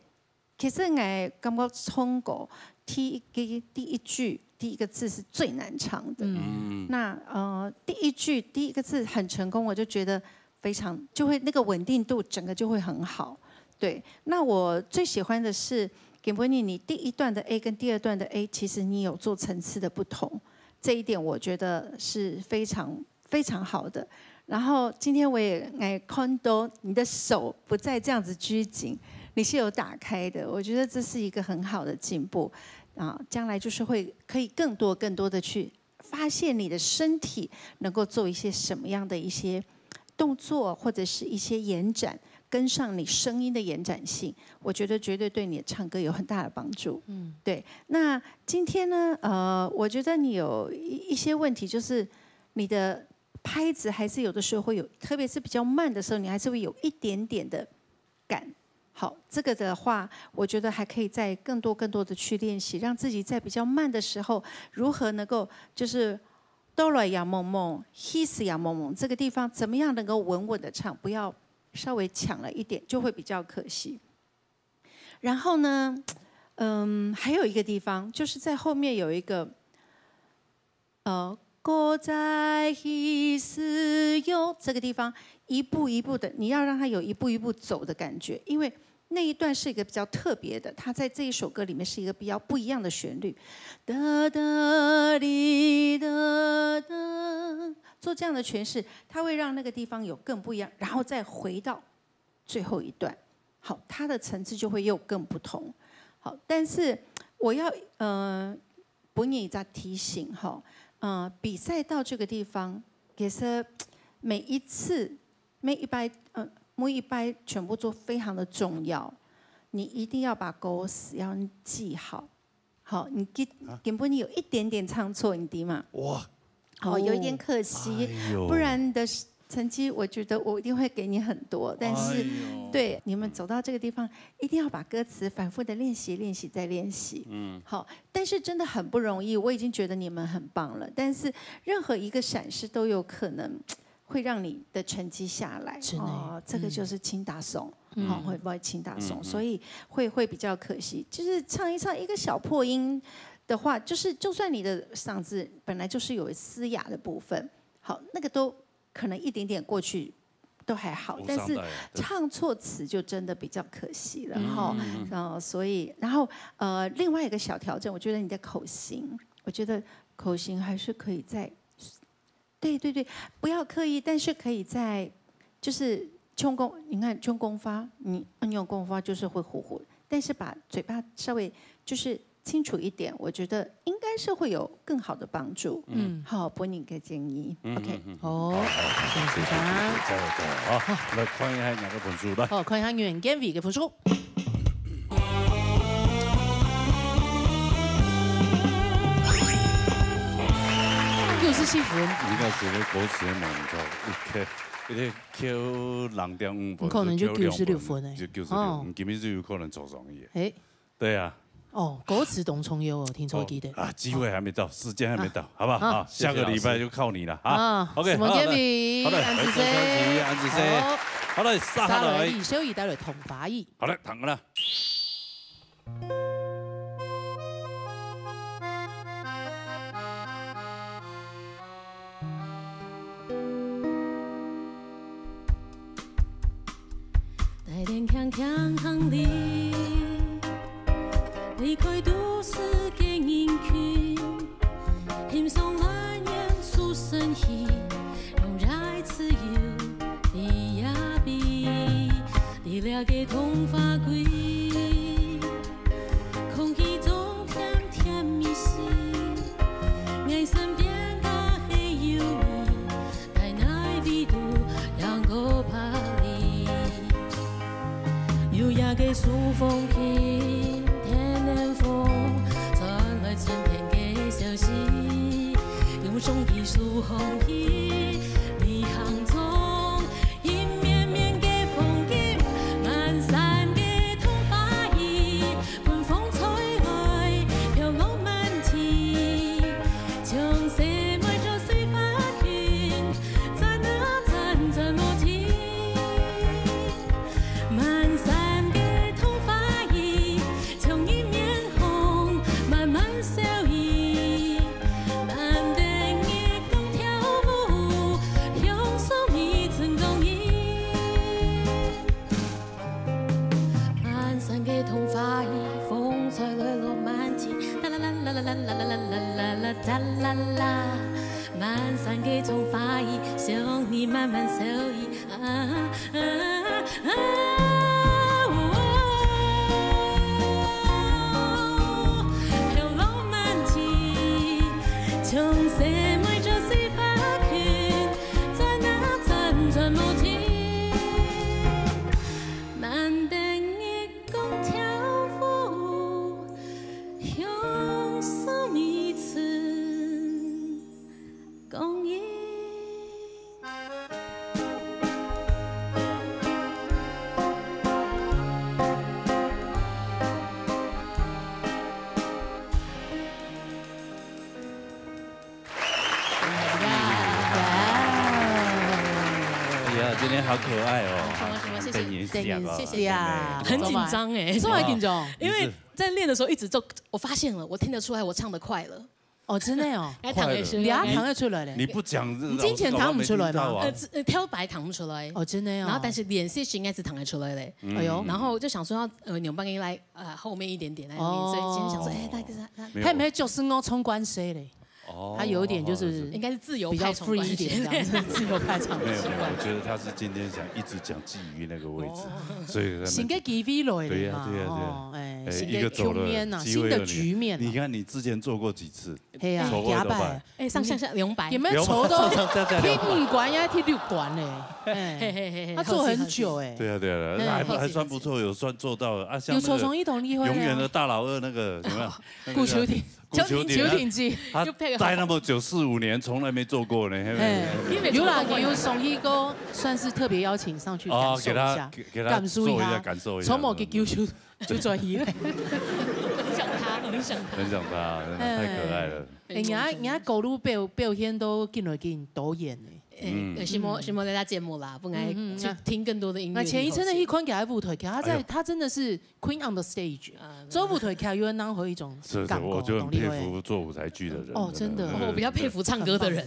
其實𠊎感覺唱歌第一个，第一句，第一个字是最難唱的。嗯。嗯。那，呃，第一句，第一个字很成功，我就覺得非常，就會，那個穩定度整個就會很好。對，那我最喜歡的是，根本你，你第一段的 A 跟第二段的 A，其實你有做層次的不同，這一點我覺得是非常 非常好的。然后今天我也，哎，看到你的手不再这样子拘谨，你是有打开的，我觉得这是一个很好的进步。啊，将来就是会可以更多更多的去发现你的身体能够做一些什么样的一些动作，或者是一些延展，跟上你声音的延展性，我觉得绝对对你的唱歌有很大的帮助。嗯。对，那今天呢，呃，我觉得你有一，一些问题，就是你的拍子还是有的时候会有，特别是比较慢的时候，你还是会有一点点的赶。好，这个的话，我觉得还可以再更多更多的去练习，让自己在比较慢的时候，如何能够就是到来呀懵懵，his 呀懵懵，这个地方怎么样能够稳稳的唱，不要稍微抢了一点，就会比较可惜。然后呢，嗯，还有一个地方，就是在后面有一个，呃，歌仔戏是有这个地方，一步一步的，你要让它有一步一步走的感觉，因为那一段是一个比较特别的，它在这一首歌里面是一个比较不一样的旋律，哒哒哩哒哒，做这样的诠释，它会让那个地方有更不一样，然后再回到最后一段。好，它的层次就会又更不同。好，但是我要，呃，分你一个提醒哈，呃，比赛到这个地方，其实每一次，每一拜，呃，每一拜全部都非常的重要，你一定要把歌词要记好。好，你根，啊？根本你有一点点唱错，你知吗？哇。好，有一点可惜，哎呦。不然你的成绩，我觉得我一定会给你很多。但是，哎呦。对，你们走到这个地方，一定要把歌词反复的练习，练习再练习。嗯。好，但是真的很不容易，我已经觉得你们很棒了。但是任何一个闪失都有可能会让你的成绩下来。真的耶。哦，这个就是轻打松，嗯。哦，会不会轻打松？嗯，嗯。所以会，会比较可惜。就是唱一唱一个小破音的话，就是就算你的嗓子本来就是有嘶哑的部分，好，那个都可能一点点过去都还好，无伤大雅，但是唱错词就真的比较可惜了哈。嗯，嗯，嗯。然后所以，然后，呃，另外一个小调整，我觉得你的口型，我觉得口型还是可以再对对对，不要刻意，但是可以在就是冲公，你看冲公发，你你用公发就是会糊糊，但是把嘴巴稍微就是清楚一点，我觉得应该是会有更好的帮助。嗯，好，分你个建议。OK，哦，谢谢大家。加油加油啊！来看一下两个分数来。好，看一下袁建伟个分数。 又是幸福。应该是个歌词蛮高，一个一个扣两点五分，可能就九十六分哎。就九十六，哦，今天就有可能做生意。哎，对啊。哦，歌词当重要哦，听众记得啊，机会还没到，时间还没到，好不好？啊，下个礼拜就靠你了啊。OK，什么天平？好的，安子生，安子生，好嘞，杀下来，小雨带来同花语。好嘞，躺了。 帶等輕輕行李，離開都市个人群，欣賞藍色樹身去，用熱自由的夜飛，在這个童話季。 空氣中甜甜蜜蜜，𠊎身邊个係有你，在哪位都能夠陪你。優雅个手風琴，天然風，傳來春天个消息，用雙翼手風去旅行中。 一面面个風景，滿山个桐花雨，分風吹來，飄落滿地。從細妹做水花裙，轉啊轉，轉無停。滿山个桐花雨，像一面紅，慢慢消失。 難得月光跳舞，向所有人講起。滿山个桐花雨，風吹來落滿地，啦啦啦啦啦啦啦啦啦啦啦啦啦啦。滿山个桐花雨，向你慢慢消失。 啊啊啊！飄落滿地，像細妹做水花裙，轉啊轉，轉無停。難得月光跳舞，向所有人講起。 哎呀，今天好可爱哦！什么什么，谢谢。被你吓到，谢谢，很紧张哎，这么紧张，因为在练的时候一直就我发现了，我听得出来我唱的快了。 哦，真的哦，还躺着是，你还躺得出来嘞？你不讲，你之前躺不出来吗？呃，跳摆躺不出来。哦，真的哦。然后但是练习时应该是躺得出来嘞。哎呦，然后就想说要呃扭半个来呃后面一点点来，所以今天想说，哎，大概是他他有没有就是我冲关系嘞？哦，他有一点就是应该是自由比较 free 一点这样子，自由派唱。没有没有，我觉得他是今天想一直讲鲫鱼那个位置，所以新个机会来对呀嘛，对呀对呀，哎，哎，新一个走了，局面呐，机会有你新的局面呐。你看你之前做过几次？嘿呀，走过一大半两百，哎，上上下两百，有没有筹到？对对对踢五关呀，踢六关嘞，哎，嘿嘿嘿嘿，他做很久哎。对啊对啊，那还还算不错，有算做到了啊，像那个有抽中一桶一会啊永远的大老二那个有没有？那个古球亭，古球亭球亭记，他待那么久四五年，从来没做过呢，嘿不哎嘿？，有啦，有送一个算是特别邀请上去感受一下哦给他给，给他感受一下，做一下感受一下从某个球球就转移了。很想他，很想他。很想他，真的太可爱了。哎，人家人家高路表表现都进来给你导演呢。哎，希望希望大家节目啦，不然去听更多的音乐。那前一阵的一款给他舞台，他在哎呦他真的是 Queen on the stage，啊做舞台剧有任何一种是是，感觉，我就很佩懂你意思服做舞台剧的人。哦真的我比较佩服唱歌的人。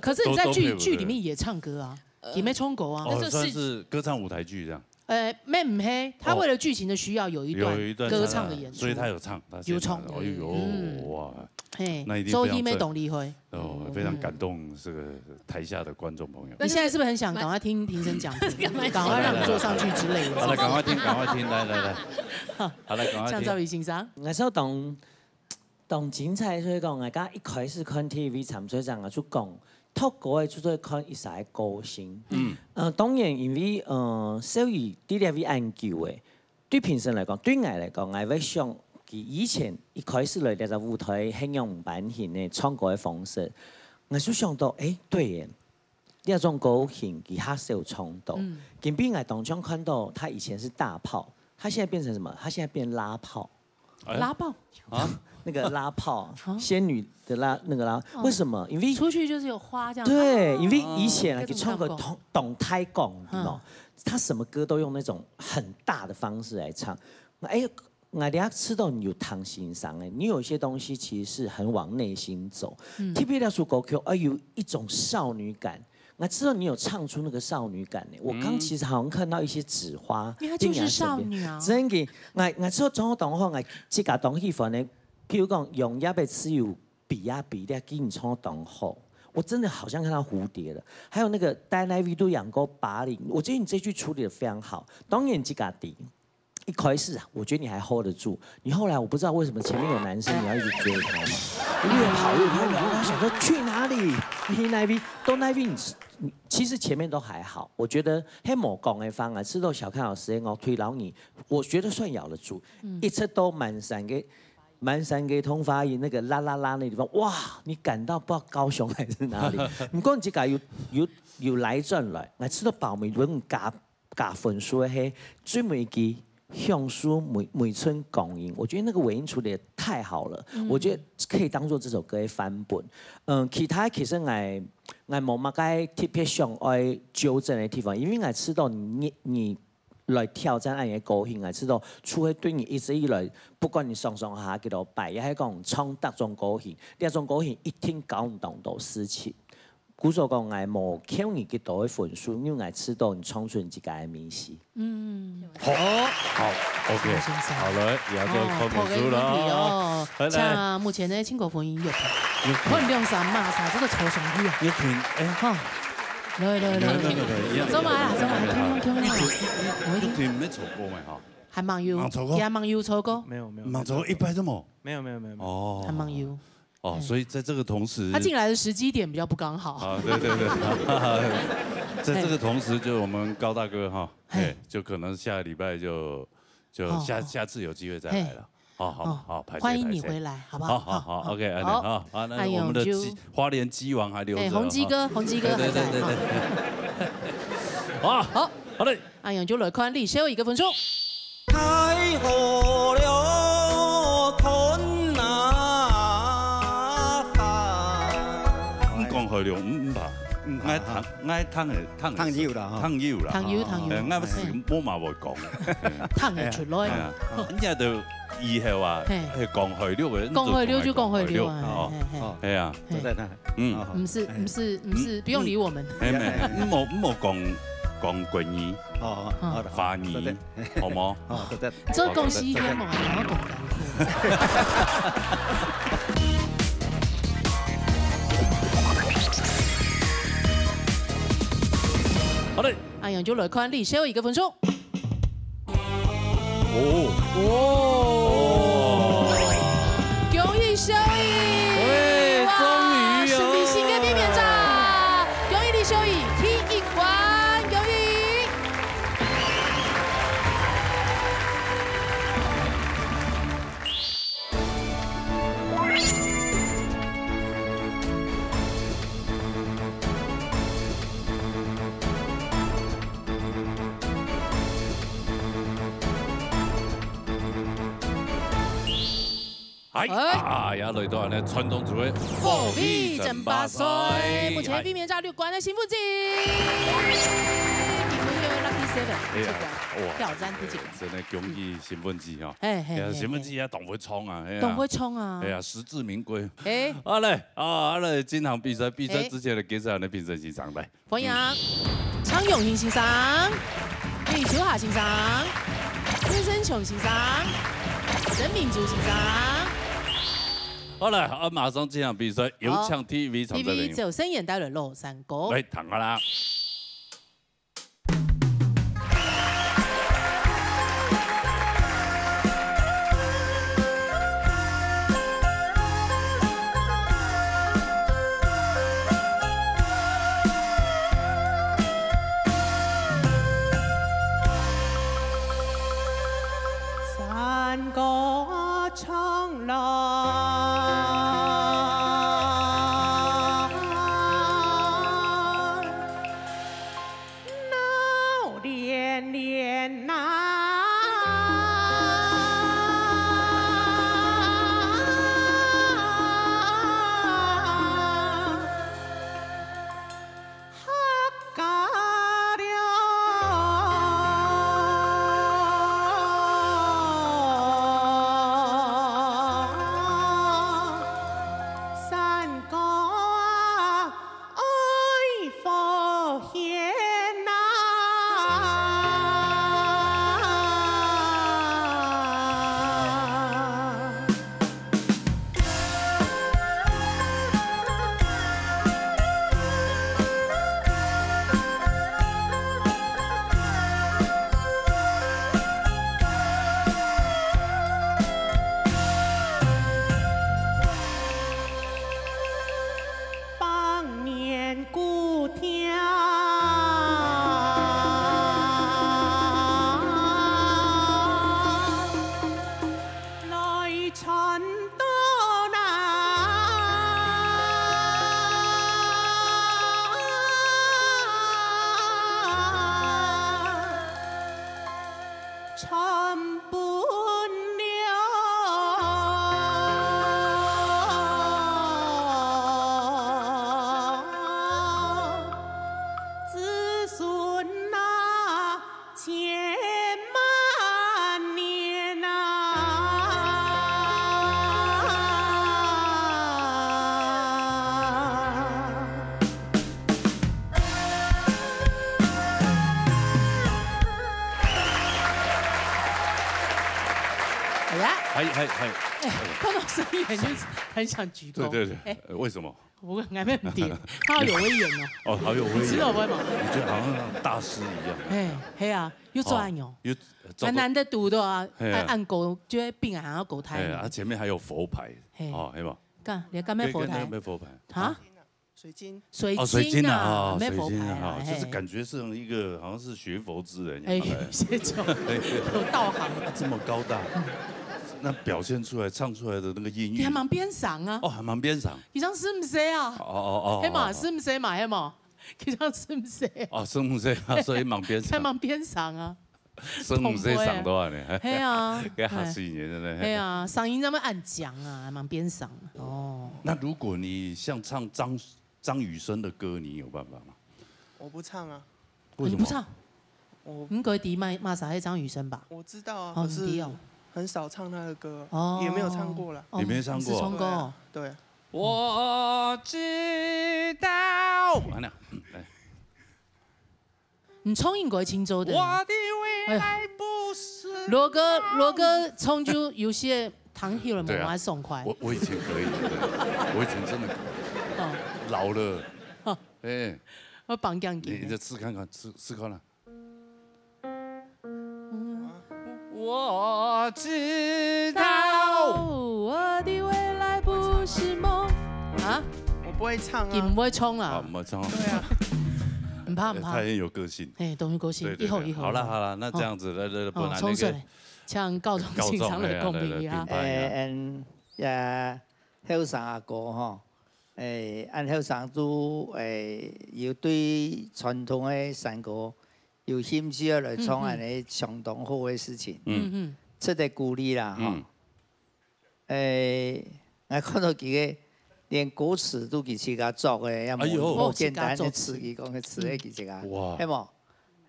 可是你在呃剧剧里面也唱歌啊，也没唱歌啊。哦，就是算是歌唱舞台剧这样。呃，没没，他为了剧情的需要有一段有一段歌唱的演出，所以他有唱，他有唱哦有哇，嘿，那一定非常震，周一妹懂厉害。哦，非常感动这个台下的观众朋友。你现在是不是很想赶快听评审讲评？赶快让你坐上去之类的。好了，赶快听，赶快听，来来来，好了，赶快听。向兆宇先生，𠊎想当当精彩，所以讲，大家一开始看 T V 参赛者，我就讲，透过个就做看一下个个性。嗯，呃，当然因为呃，小雨在这位恁久诶，对评审来讲，对𠊎来讲，𠊎会想佢以前一开始来这个舞台，很用蛮型的唱歌的方式，𠊎就想到，诶，对耶，这种个性佢較少唱到。嗯，今晡𠊎当中看到他以前是大炮，他现在变成什么？他现在变拉炮。哎，拉爆。啊？那个拉炮，仙女的拉，那个拉，为什么？因为出去就是有花这样。对，因为以前啊，哦，佢唱歌懂，懂太广，嗯，你知道，他什么歌都用那种很大的方式来唱。哎，我也知道你有唐先生哎，你有一些东西其实是很往内心走。嗯，特别那首歌曲，哎，有一种少女感。 我知道你有唱出那个少女感呢。我刚其实好像看到一些纸花，因为她就是少女啊。真的，我，我知道唱到當好，我自家當喜歡的。譬如講，用葉的自由比呀比，你竟然唱到當好，我真的好像看到蝴蝶了。还有那个戴那位都养过巴黎，我觉得你这句处理的非常好。当然自家的，一开始啊，我觉得你还 hold 得住，你后来我不知道为什么前面有男生，你要一直追他嘛，你越跑越快，然后他想说去哪里？你那边都那边，其实前面都还好，我觉得黑某讲的方啊，吃到小康老师的我推老你，我觉得算咬得住，一直都满山个满山个通发音那个啦啦啦那地方，哇，你感到不知道高雄还是哪里？你讲这个有有有来转来，我吃到饱没人加 加分数的嘿，最尾一句享受每每寸光阴，我觉得那个尾音处理得太好了，我觉得可以当做这首歌的范本。嗯，其他其实我我无么个特别想爱纠正的地方，因为我知道你你来挑战恁个个性，我知道除了对你一直以来，不管你上上下下几多摆，也系讲唱各种个性，这种个性一定搞唔懂到事情。 故所讲，𠊎無扣你幾多个分數，因為𠊎知道你唱出你自家个味緒。嗯，好，好，OK，好了，也做扣分數了哦。哦，好，來。請目前个青果粉有，有看兩三碼啥，這個抽上去啊。有聽，哎，哈，來來來來，來來來，做麼啦？做麼？聽聽聽聽。有聽，沒錯過嘛哈？還蠻有，蠻錯過，也蠻有錯過，沒有沒有，蠻錯過一擺都無。沒有沒有沒有沒有。哦，還蠻有。 哦，所以在這個同時，他進來的時機點比較不剛好。啊，對對對，在這個同時，就我們高大哥哈，嘿，就可能下個禮拜就就下下次有機會再來了。好好好，歡迎你回來，好不好？好好好，OK，好，好，那我們的雞花蓮雞王還留著，哎，宏基哥，宏基哥還在，對對對對，好，好嘞。 恁樣就來看李小雨个分數。太好了，吞拿飯。毋講海陸，毋毋怕，愛聽愛聽个聽个聽有啦吼。聽有啦，聽有聽有，哎，𠊎毋係無嘛會講，聽會出來。哎呀，人家都以後啊，嘿，係講海陸个，講海陸就講海陸啊，哦，嘿嘿，係啊，嘿，嗯，毋係毋係毋係，不用理我們。 係咩？毋好毋好講講國語、哦，好的，華語，好無？哦，對對。做公司一天嘛，然後講台語。好嘞，恁樣就來看李小雨个分數。 哦，哦，恭喜小雨，哎，哇，終於哦。勝利新个避免者，恭喜你小雨，第一關，恭喜！ 哎，哎，啊，也來到咱个傳統組个火力爭霸賽。目前避免者六關个新分子，今晡日个lucky seven，哎呀，哇，挑戰第一關。真的恭喜新分子哦。哎，嘿，哎呀，嘿，新分子也當會衝啊，哎呀。當會衝啊。哎呀，實至名歸。哎。好嘞，啊，好嘞，進行比賽，比賽之前來介紹咱个評審先生來。 歡迎張永興先生、李秋霞先生、陳生雄先生、曾明珠先生。好了，啊，馬上進行比賽，有請第一位參賽朋友。第一位周昇源帶來老山歌。來，聽下啦。 山歌唱来，闹连连呐。哎呀，哎，哎，哎。哎，看到声音很想，很想鞠躬。对，对，对，哎。呃，为什么？我，我也不知道，他好有威严哦。哦，好有威严。你知道为什么？你就好像大师一样。哎，嘿啊，又做按钮。哦，又，呃，很难得读的啊，嘿啊。按，按勾，就会并啊，然后勾胎。哎，啊，前面还有佛牌，嘿。哦，有没有？干，你干咩佛牌？可以，可以，那个没佛牌。啊？水晶。水晶啊，哦，水晶啊，哦，没佛牌啊，水晶啊，哦，就是嘿。感觉是一个好像是学佛之人一样。哎，有些种，对，对。有道行。这么高大，那表现出来、唱出来的那个音域，你还蛮边上啊。哦，还蛮边上。你像是不是啊？哦，哦，哦，嘿嘛，哦，哦。是不是嘛？嘿嘛，你像是不是？哦，是不是啊？所以蛮边上。还蛮边上啊。 算毋使上到安尼，嘿啊，該嚇死人，真的。嘿啊，声音怎么恁强啊，蛮边上。哦。那如果你像唱张，张雨生的歌，你有办法吗？我不唱啊。为什么？你不唱？我，你应该知嘛，嘛啥是张雨生吧？我知道啊，哦，可是你知哦。很少唱他的歌，哦。也没有唱过啦。哦，你没唱过？你是唱歌哦。对啊，对啊。我知道。完了，来。 你唱应该清楚的。我的未来不是，哎呦，罗哥，罗哥唱就有些糖尿了嘛，对啊。我还爽快。我，我以前可以，对，我以前真的可以。哦。老了，哦。哎。我绑钢琴。你，你再试看看，试，试看啦。嗯。我知道。我的未来不是梦。啊？我不会唱啊。你不会唱啊？啊，毋會唱啊。对啊。毋怕，毋怕。他很有个性。嘿，當有个性，對，對，對。一號，一號。好了，好了，那這樣子，哦。來，來，來，哦，本來那個沖水，請教宗先生來講評一下。教宗，哎呀，來，來，來，評判一下。誒，恁，也，後生阿哥吼，誒，恁後生都，誒，有對傳統个山歌有興趣來唱，恁呢相當好个事情。嗯。嗯，嗯。值得鼓勵啦，吼。嗯。 誒，𠊎看到佢个連歌詞都佢自家作个，也無，哎喲。無簡單个詞，佢講个詞个佢自家，哇。係無？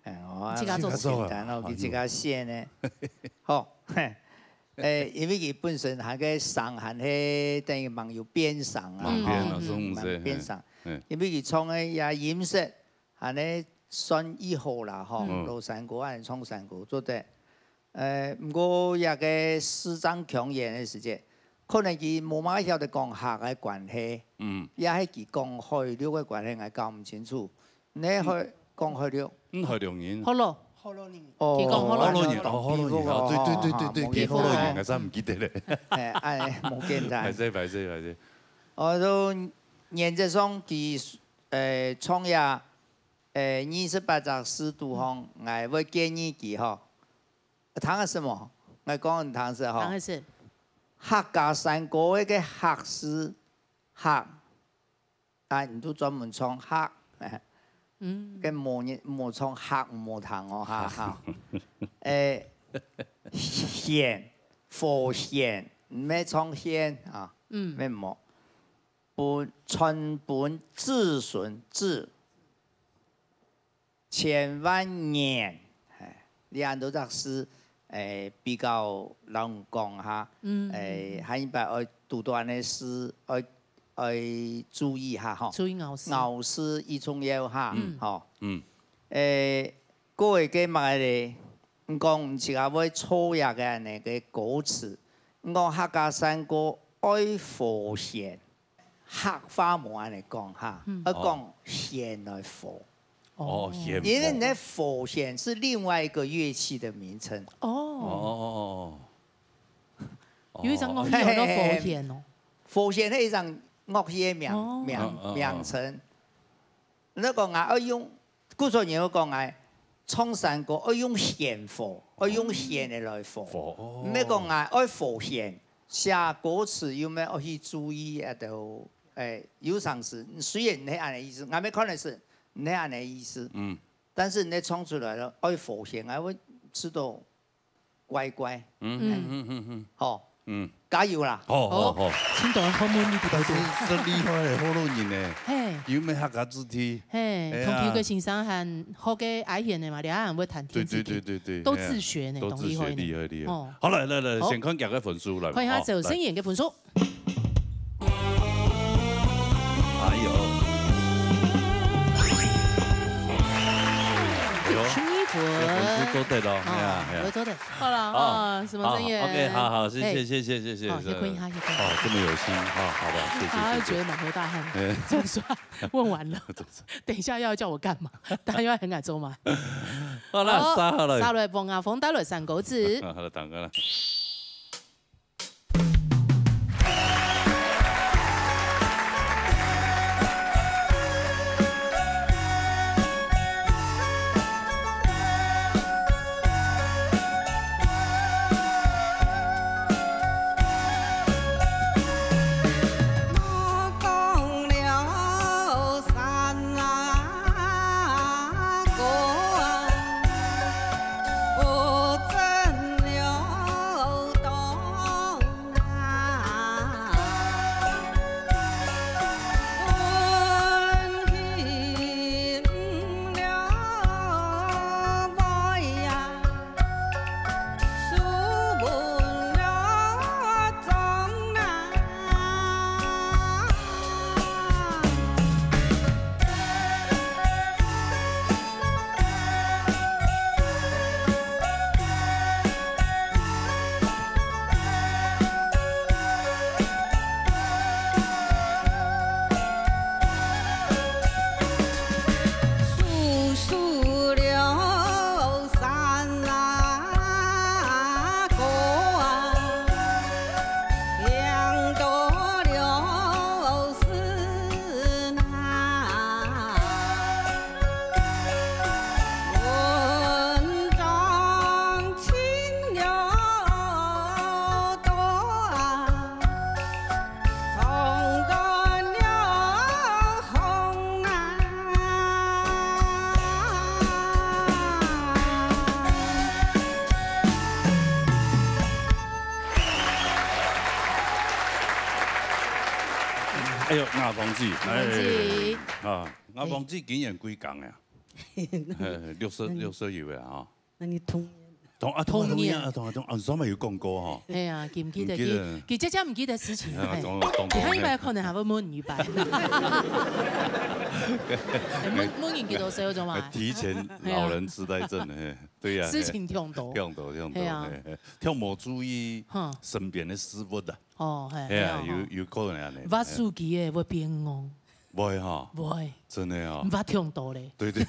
誒，哦，自家作詞。無簡單哦，佢自家寫呢。好，誒，因為佢本身還个聲還係等於蠻有變聲啊，蠻變啊，吼，嗯，嗯，嗯。蠻變聲。嘿。因為佢唱个也音色 恁呢算已好啦，吼，嗯。老山歌恁呢唱山歌做得。呃，毋過這个視障腔眼个時節，可能佢無麼个曉得講客个關係，嗯。也係佢講海陸个關係，𠊎搞毋清楚。你係海，講海陸？嗯，海陸人。好咯，哦，佢講好咯。海陸人，哦，海陸人，哦，對，對，對，對，對，佢海陸人，𠊎真毋記得咧。哎，哎，無簡單。歹勢，歹勢，歹勢。哦，就原則上佢，呃，創業，呃，二十八隻字肚項，𠊎會建議佢吼，聽下係無？𠊎講你聽下吼。聽下係。客家山歌个客字，客，啊，你都專門唱客，嗯。跟無人，無唱客無聽哦，哈，哈。誒，獻，火獻，毋係唱獻啊，嗯。毋係無。本，傳本子孫子， 千萬年，哎，這恁多隻字，哎，比較難講哈，嗯，哎，下一擺愛堵著恁呢字，愛，愛注意下吼。注意咬字。咬字已重要哈，嗯。吼。嗯。哎，過一個麼个咧？你講你自家會錯這個恁呢个歌詞，你講客家山歌愛火獻。 客話無恁呢講哈，嗯。愛講獻來火。哦，獻火。因為你的火弦是另外一個樂器的名稱。哦。哦，哦，哦，哦。有一隻樂器叫做火弦哦。火弦係一隻樂器的名，哦。名，嗯，嗯，嗯。名稱。 你講啊，愛用，古早人有講啊，唱山歌愛用獻火，愛用獻个來火。火，哦。毋係講啊，愛火獻，寫歌詞有無愛去注意啊？都，誒，有常時，雖然你係恁呢意思，𠊎乜看得出你係恁呢意思，嗯。但是你唱出來了，愛火獻，𠊎會知道 乖乖。嗯，嗯，嗯，嗯，嗯。好。嗯。加油啦。好，好，好。青島人好問你，但是真厲害的，好多人呢。嘿。有沒有客家子弟？嘿，哎呀。同區个先生還好个愛弦的嘛，兩個人會彈天子琴，對，對，對，對，都自學呢，哎呀，都自學，當厲害呢。厲害，厲害。哦。好，來，來，來，好。先看幾個分數來吧，看一下哦，來。周星馳个分數。 哎喲。哎喲。十一分。這分數做得咯，哦，哎呀，哎呀。有做得。好了，好。哦，什麼聲音？好，OK，好，好，謝謝，哎。謝謝，謝謝，謝謝。好，歇睏一下，歇睏一下。哦，這麼有心，好，好吧，謝謝，好，謝謝。覺得滿頭大汗，哎。總算問完了。總算。等一下要叫我幹嘛？大家又要很敢做嗎？好了，好，煠好了。煠落來，王阿峰帶來三個字。好了，等個了。 哎喲，阿峰姊，阿峰姊。哎，啊，阿峰姊今年幾歲啊？嘿，六十，嗯。六十有了啊。 那你童年，同啊，同啊，同年啊，同啊，同啊，上面有講過哈。係啊，記毋記得？記毋記得。佢，佢姐姐毋記得事情，啊，係。同，同，同，佢下一擺可能還會問你一擺。問，問你幾多歲，有種嘛？提前老人痴呆症，係，對呀，事情忒多。忒多，忒多，係啊。係，係，忒無注意哈。身邊个事物啊。哦，係，係啊，係啊，有，有可能恁呢。滑手機个會變戇。 會哈，會，真的啊，滑忒多咧。對對，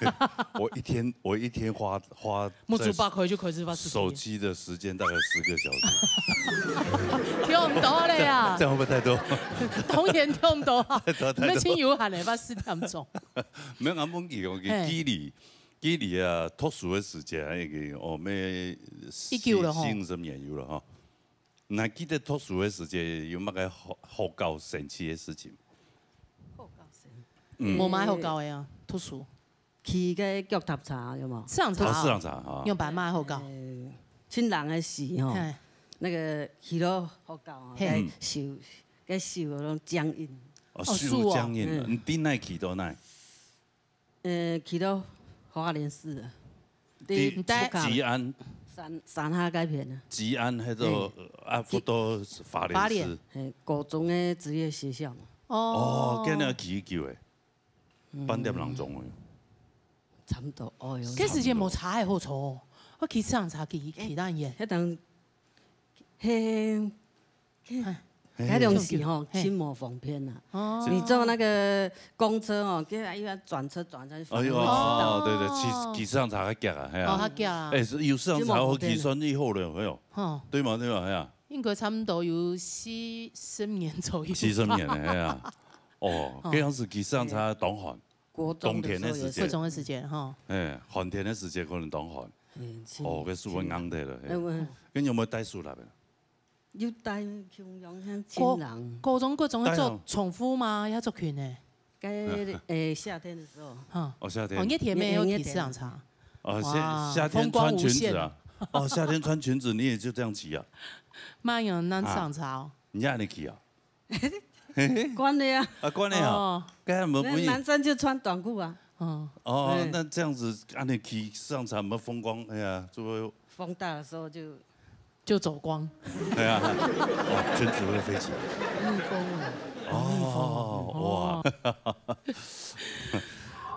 我一天我一天花花目珠擘開就開始滑手機。手機的時間大概十個小時。忒多了呀，這樣會不會太多？當然忒多啊，太多太多。你們親友喊了，滑四點鐘。沒有啊，問題哦，嘿。記憶記憶啊，讀書的時間已經哦，沒一九了吼。四十年有了哈。 你還記得讀書个時節有麼个好好搞神奇个事情？好搞神奇。嗯。無麼个好搞个啊，讀書。去个腳踏車有無？市場茶哦。哦，市場茶啊。用白馬好搞。呃，親人个時吼，嘿。那個去到好搞哦，嘿。該手該手攏僵硬。哦，哦，手攏僵硬了。手哦。嗯。你對哪去到哪？ 呃，去到花蓮市啊，佇佇福岡，吉安。三三下該片啊。吉安迄个，嘿。啊，福島花蓮市。花蓮。嘿，高中个職業學校嘛。哦。哦，今日去幾久誒？嗯。半點零鐘誒。差不多，哦喲。該時間無差會好坐哦，我去市場茶去去哪遠？迄當，嘿， 嘿。該種時吼，嘿。真無方便啊。哦。你坐那個公車哦，叫他又要轉車轉車，哎喲，反而會遲到。哦，對對，去去市場茶較遽啊，係啊。哦，較遽啊。哎，是有市場茶好去算以後了，哎喲。吼。對嘛，對嘛，係啊。應該差不多有四十年左右吧。四十年了，係啊。哦，哦。該樣子去市場茶當寒。國中的時候也是。冬天的時間。國中的時間，吼。哎，寒天的時間可能當寒。嗯，是。哦，該手會硬忒了，嘿。哎，我跟你有沒有帶書來？ 有帶共樣像高，親人。高中、國中要做重複嗎？要做裙呢？該，誒，夏天的時候。哈。哦，夏天。哦，熱天咩，熱，熱天。要騎市場茶。哦，夏，哇，夏天穿裙子啊。風光無限。哦，夏天穿裙子，你也就這樣騎啊？慢有人市場茶哦。啊，你也恁樣騎啊？關了呀。啊，關了呀。哦。該還沒，那男生就穿短褲啊。哦。哦，哎。那這樣子，恁樣騎市場茶，沒風光，哎呀，就會風大的時候就 就走光。對啊，哦，裙子會飛起來。逆風啊。哦，逆風。哇。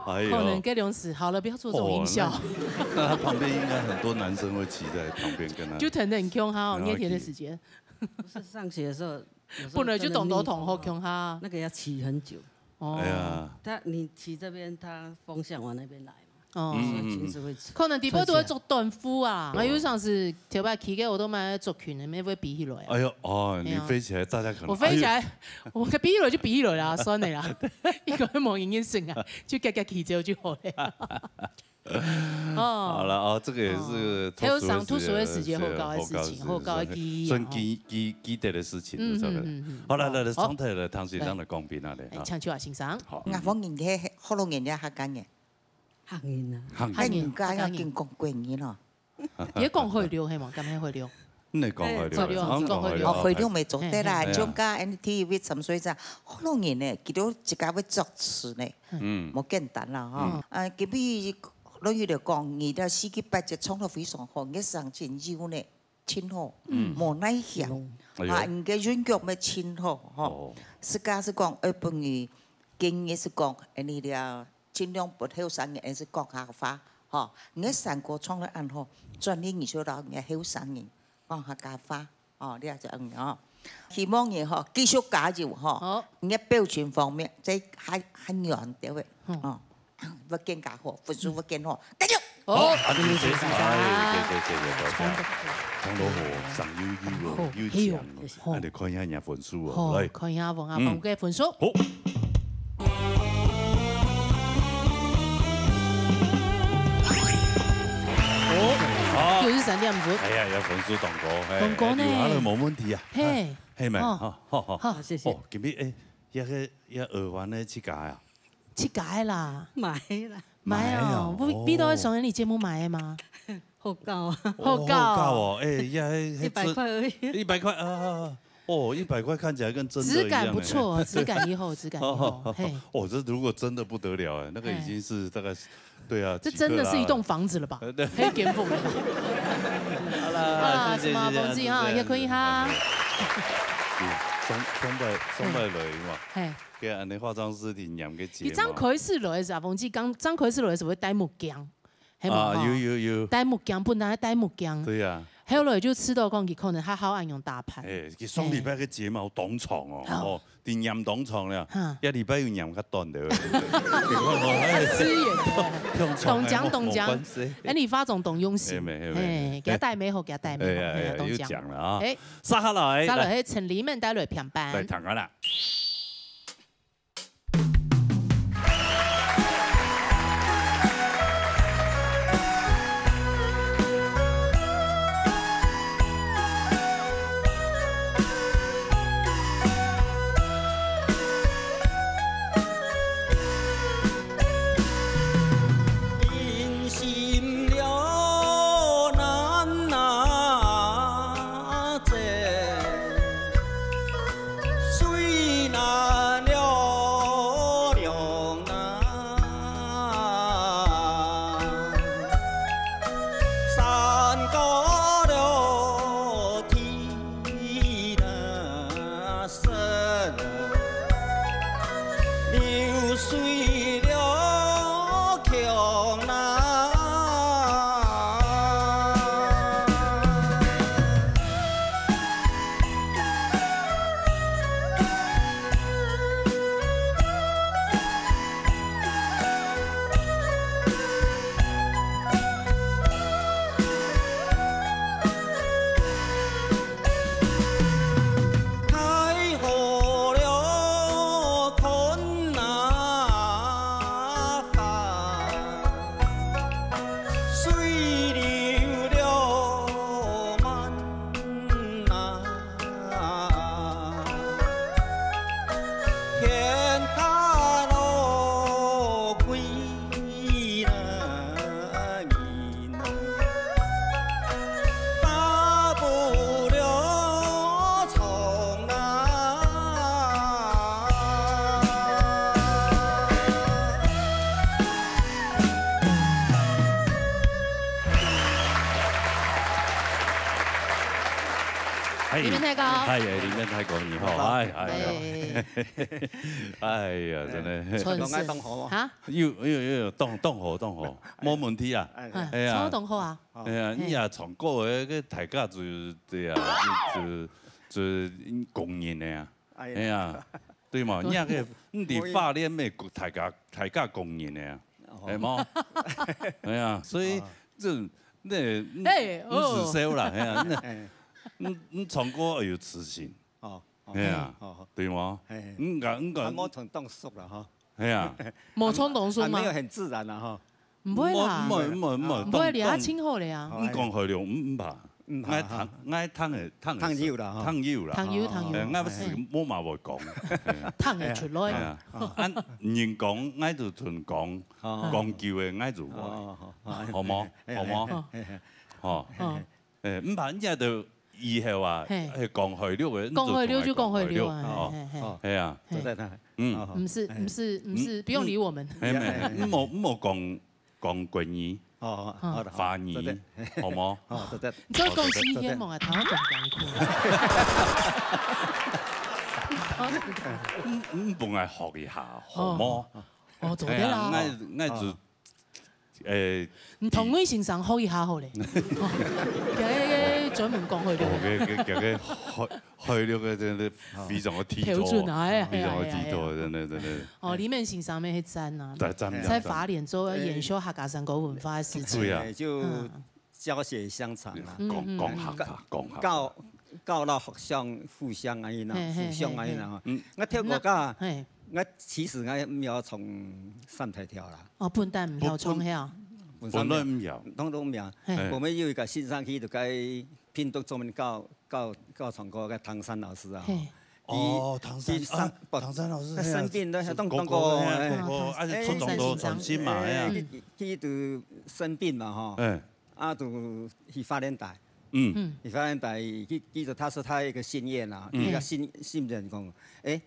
哎喲。可能該種事，好了，不要做這種音效。哦，那，那他旁邊應該很多男生會騎在旁邊跟他。就疼得很兇哈，哦，熱天的時間。不是上學的時候，有時候本來就懂得懂好兇哈。那個要騎很久。哦。哎呀。他，你騎這邊，他風向往那邊來嘛。 哦。嗯，嗯，嗯。裙子會扯，可能底背都會著短褲啊，對啊。啊，有常時頭擺騎个我都買著裙的，乜會飛起來啊。哎喲，哦，你飛起來，哎呀。大家可能，我飛起來，哎喲。我飛起來就飛起來啦，算了啦，應該無影響啊，就遽遽騎走就好了。哦。好了，哦，這個也是哦，讀書的時間，還有上讀書的時間，是，好搞的事情，好搞的事情，好搞的記憶啊，算記，記，記得的事情，嗯，就這個。嗯，嗯，嗯。好了，來，來，好。上台來，唐先生來講評啊，來，哎，啊。請秋華先生。好。嗯。𠊎講人个，學老人个客家人。 客人啊。客人。哎，人家要緊講國語咯。別講海陸係無？敢係海陸？你講海陸，哎，海陸，講海陸。哦，海陸乜做得啦，哎，哎。像个N T V三歲仔，學老人呢，佢兜自家會作詞呢，嗯。無簡單啦，吼。嗯。啊，今日老友就講，你个四季八節唱到非常好，你个聲真優呢。 盡好，嗯。無奈何。哎喲。啊，你个韻腳乜盡好，吼。哦。自家係講，愛分你建議係講，恁呢了，盡量分後生人係講客話，吼。你个山歌唱了恁好，轉去你就摎你个後生人講客家話，哦，你也就恁呢哦。希望你吼，繼續加油吼。好。你个表情方面，再還，還軟點个，嗯。哦。 會更加好，分數會更好，加油！好，好，恁呢，謝謝，哎，謝謝，謝謝大家。唱到好，聲又幼哦，好，又強哦，嘿喲，好。恁呢看一下人家分數哦，好，來。看一下王阿峰个分數。嗯。好。哦，好。九十三點五。哎呀，這分數當高，嘿，當高呢。哎，有下來無問題啊。嘿。嘿，咩，哦。好，好，好。好，謝謝。哦，今日，哎，這个，這耳環呢，自家个啊？ 自家个啦。買个啦。買哦，買哦，哦。為，為到上你節目買个嗎？好搞啊。哦，好搞哦。好搞哦，哎，呀，嘿，嘿，一百塊而已。一百塊啊，啊，啊，哦，一百塊看起來跟真的一樣，質感不錯，哎。質感也好，質感也好，哦，嘿。哦，這如果真的不得了，哎，那個已經是大概是，哎。對啊，這真的是一棟房子了吧？幾克拉。呃，對。還有間屋了吧？好啦，啊，謝謝，什麼，謝謝，鳳姐哈，謝謝，也可以哈。謝謝。嗯，上，上擺，上擺來嘛，嘿。佢恁呢化妝師恁嚴个節目。佢正開始來个時候，鳳姐剛，正開始來个時候會戴目鏡，係無？啊，吼？有，有，有。戴目鏡，本來戴目鏡。對啊。後來就試著講，佢可能較好恁樣打扮。哎，佢上禮拜个節目當長哦，嘿。哦， 恁嚴當長了，哈。一禮拜有嚴較短的。啊，失言哦。當長的，當講，當講。無關係。哎，你化妝當用心。嘿，嘿，嘿。嘿，佢戴美好，佢戴美好，哎呀，哎呀，嘿，當講。又講了啊。哎。接下來，接下來，來。係陳麗門帶來片段。來，聽看啦。 嗨，李明大哥。嗨，李明大哥，你好。嗨，嗨。哎。哎呀，真的。哎，春神。講愛當好哦。哈？有，有，有，當，當好，當好，無問題啊。哎。哎呀。哎，唱得當好啊。哎呀，嘿。你也唱歌的，該大家就，對啊，就，就，就公認的啊。哎呀。哎呀，對嘛？你也可以，你佇花蓮乜大家，大家公認的啊。哦。係無？哎呀，所以哦。這，那，哎，你，哦。你自笑啦，哎呀，那，哎。你，你唱歌要有自信。 哦，哦。係啊，哦，哦。對無？嘿，嘿。你講，你講。還無唱當熟啦，哈。係啊。無唱當熟嗎？還沒有很自然啦，哈。毋會啦。毋會，毋會，毋會，毋會，當，你較清楚了呀。當，你講海陸，毋，毋怕。毋怕，哈。𠊎聽，𠊎聽會，聽會，聽有啦，哈。聽有啦。聽有，聽有。哎，𠊎毋係，嘿。無嘛會講。聽會出來。係啊。哦。啊，人講，𠊎就準講，哦。講久了，𠊎就會。哦，哦，哦。好無？哎，好無？哎，哎，哎。好。哦。 誒，毋怕，人家都以後啊，嘿。係講海陸个，講海陸就講海陸啊，你就同佢講海陸，哦。嘿，嘿，嘿。係啊。嘿。做得啦。嗯。哦，毋係，哎。毋係，毋係，嗯。不用理我們。係，係，毋好，毋好講，講國語，哦，好的，好的，華語，做得。好無？哦，做得。你做講西言無啊？頭殼講艱苦。頭殼講艱苦。嗯，嗯，本來學一下，好無？哦。哦，做得啦。哎呀，𠊎，𠊎就 哦。誒，你同魏先生學一下好咧。哦，佢个專門講海陸。哦，佢，佢，佢个海，海陸个真的非常的地道，標準啊，哎，非常的地道，哎，哎，哎。真的，真的。哦，李明先生乜係讚啊，讚，讚，讚。在花蓮做研究客家山歌文化个事情。對啊。哎，就嗯。教學相長啊。講，嗯，嗯，講客家，講客家。教，教到互相，互相安尼啦，嘿，嘿，互相安尼啦，嘿，嘿。吼。嗯。𠊎跳過家，那，嘿。 𠊎其實𠊎毋曉唱三大調啦。哦，本旦毋曉唱，本，係啊。本來毋曉。通通毋曉。嘿。後尾有一個先生去就該屏東專門教，教，教唱歌个唐山老師啊。嘿。佢，哦，唐山，佢三，啊，唐山老師，佢生病，嘿啊，當，當高，高，嘿啊，嘿。高，高，啊，哎，出眾到全身嘛，哎，嘿啊。佢，佢就生病嘛，吼。哎。啊，就去花蓮戴。嗯。嗯。去花蓮戴，佢，佢就他說他有一個心願啊，嗯。一個心，心願講，哎，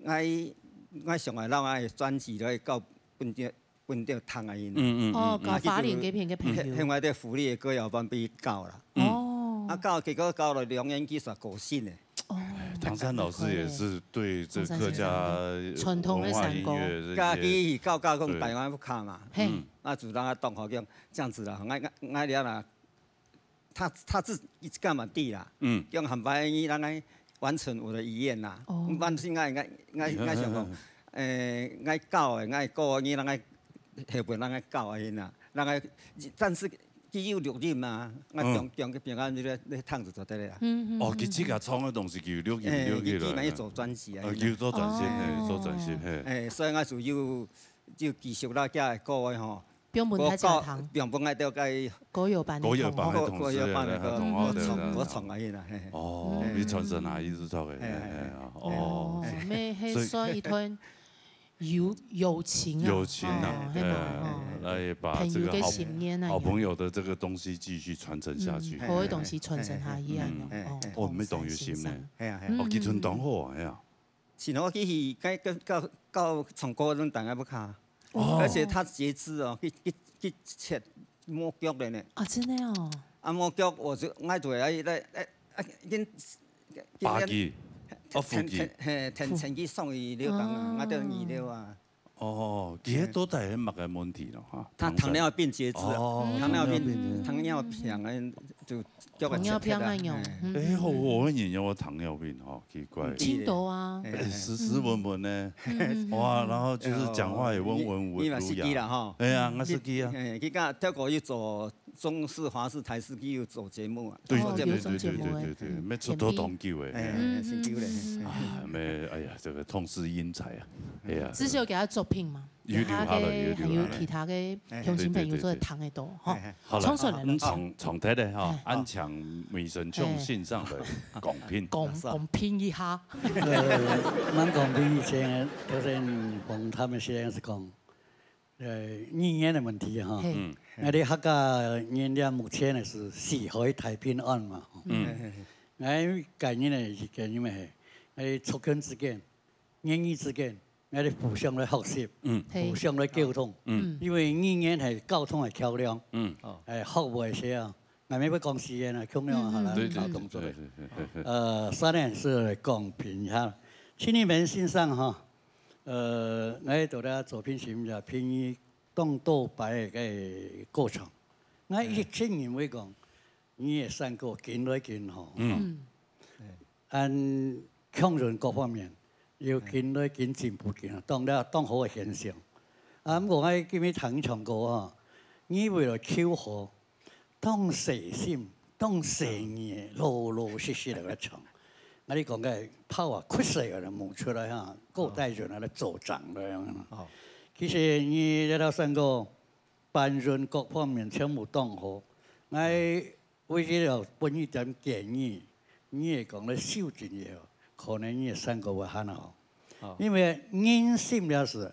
𠊎，𠊎想愛摎𠊎个專輯來到本地，分著聽啊，因為。嗯，嗯，哦，嗯，嗯。教花蓮該片个朋友。另，另外，這府裡个歌謠班分佢教啦。嗯。哦。啊，教，結果教了兩年，佢煞過身了。哦。唐山老師也是對這客家文化音樂這些，唐山先生，傳統的山歌。教佢教教講，對。台灣不卡嘛。嘿。嗯。啊，就讓他當好用這樣子啦，𠊎，𠊎，𠊎了啦。 他，他自己幹嘛地啦？嗯。用很白，你讓他完成我的遺願啦。哦。完成，𠊎，𠊎，𠊎，𠊎想講，嗯。呃，𠊎教的，𠊎教的，你讓他，後背讓他教的啦，讓他，但是佢有錄音嘛，𠊎嗯。中，中間平安你咧，你聽就做得了啦。嗯，嗯，哦，嗯。佢自家唱个東西，佢有錄音，哎，錄起來。佢，佢嘛要做專輯啊，哦，佢有做專輯，哦。嘿，做專輯，嘿。哎，所以𠊎就有，就繼續啦，佢个歌个吼， 放分大家聽。歌謠，放分𠊎兜个歌謠版个歌謠版个同學。歌謠版个歌，同學，我唱，對，對，對。我唱个啦，嘿，嘿。哦，嗯。你傳承下去就著个，嘿，嘿，嘿，嘿，嘿，哦。哦，嘿。乜係算一段友，友情啊。友情啊，哦，係嘛，對，哦。來把這個好，朋友个信念啊，好朋友的這個東西繼續傳承下去。嗯，好个東西傳承下去啊，嗯。哦，哦，乜當有心呢。唐山先生。嘿啊，嘿啊。哦，佢傳當好啊，嘿啊。 是哦，佢去，該，該，到，到唱歌論壇个屋下，哦。而且他截肢哦，去，去，去切摸腳个呢。啊，真的哦。啊，摸腳，我就，𠊎就來，來，來，啊，跟，跟，拔佢，哦，扶佢。天，天，嘿，天，天氣送去了房啊，哦。𠊎就二樓啊。哦，佢該到底係麼个問題咯，哈？他糖尿病截肢啊，哦，糖尿病，糖尿病。糖尿病啊，就 叫佢切忒啊。糖尿病啊，有，嘿。嗯，哎，好，嗯，嗯。好个人有糖尿病吼，奇怪。嗯，真多啊。哎，斯斯文文呢，嗯，嗯，嗯，哇，嗯。然後就是講話也溫文儒雅。你，你嘛識佢啦，吼。哎呀，𠊎識佢啊。你，哎，佢講，透過去做中視、華視、台視，佢有做節目啊，對，做節目。哦，有做節目的。對，對，對，對，對，嗯，沒錯，都當久哎。哎，嗯，嗯，真久嘞。嗯，嗯，嗯。啊，沒，哎呀，這個痛失英才啊，哎呀。至少有給他作品嘛。 有留下來，有留下來。有留下來。還有其他个鄉親朋友做得聽得到，吼。哎，哎，哎。好了，唱出來了。嗯，唱，唱忒了哈，哎。安強美聲唱線上的廣品。廣，廣品一下。呃，蠻廣品以前，頭先訪談个時間係講，呃，語言个問題哈。嘿。嗯。𠊎兜客家人咧，目前呢係四海太平安嘛，吼。嗯。哎，哎，哎。𠊎個人呢，係個人呢，係，哎，族群之間， 言語之間，𠊎兜互相來學習，嗯。嘿。互相來溝通，嗯。因為語言係溝通个橋樑，嗯。哦。哎，學話个時候，𠊎乜會講四縣啊，共樣啊，嗯，嗯，來，嗯，嗯。溝通做得。對，對，對，對，對。呃，三縣市來講評一下，陳立門先生哈，呃，𠊎到這作品是評伊當多擺个過程，𠊎一直認為講，你个山歌緊來緊好，嗯。嗯。 恁腔韻各方面，又緊來緊進步緊，當了當好个現象。啊，毋過𠊎今日聽唱歌吼，你為了求和，當細心、當細膩个，老老實實个唱。啊，你講个power確實个冒出來哈，古代人啊來做證个。哦。其實你這條山歌， 搬運各方面全部當好。𠊎唯一要分你點建議，你會講得修正以後，可能你个山歌會還好。哦。因為人心也是，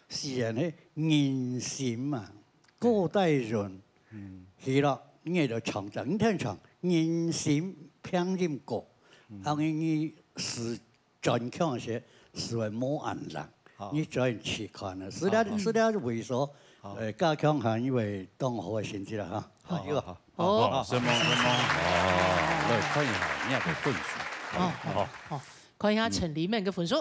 是人个人心嘛，古代人，嗯。係咯，你就唱，整天唱，人心平靜過，嗯。後日你是 轉腔个時，斯會無恁難。好。你轉去看啊，斯了，好，好。斯了為所，好。呃，加強下，因為當好个成績啦，哈。好，有啊。好，好，好，好，承蒙，承蒙。哦，來看一下你个分數。哦，好。好，看一下陳立門个分數。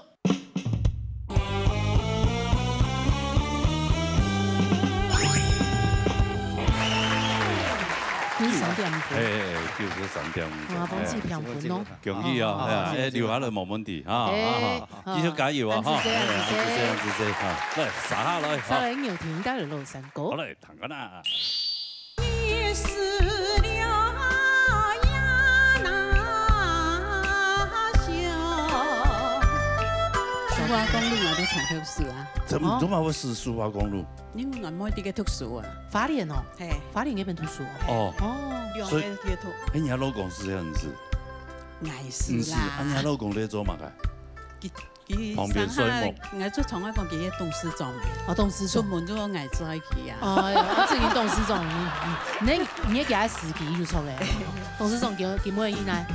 九十三點五分。哎，哎，哎，九十三點五分。哇，分數平分哦。哎。 恭喜哦，哦，哎呀，哎，謝謝，謝謝。留下來無問題，哈，哎，哈，哈，好。繼續加油啊，哈，恁仔細，恁仔細。哎，恁仔細，恁仔細，哈。來，撒下來，哈。再來，有請帶來老山歌。好嘞，聽看啊。你是了呀那秀。蘇花公路𠊎都唱透死啊。怎麼，哦。怎麼會是蘇花公路？因為𠊎妹在該讀書啊。花蓮哦。嘿。花蓮該片讀書哦。哦。哦。兩個在該讀。所以，哎，你老公是這樣子？ 𠊎係啦。毋係，啊，你老公咧做麼个？佢，佢旁邊睡目。上下，𠊎就從來講佢係董事長。哦，董事長。出門就𠊎載佢啊。哦，哎呀，啊，最近董事長，嗯，嗯，你，你也給他司機就錯了。董事長給我，給我一來。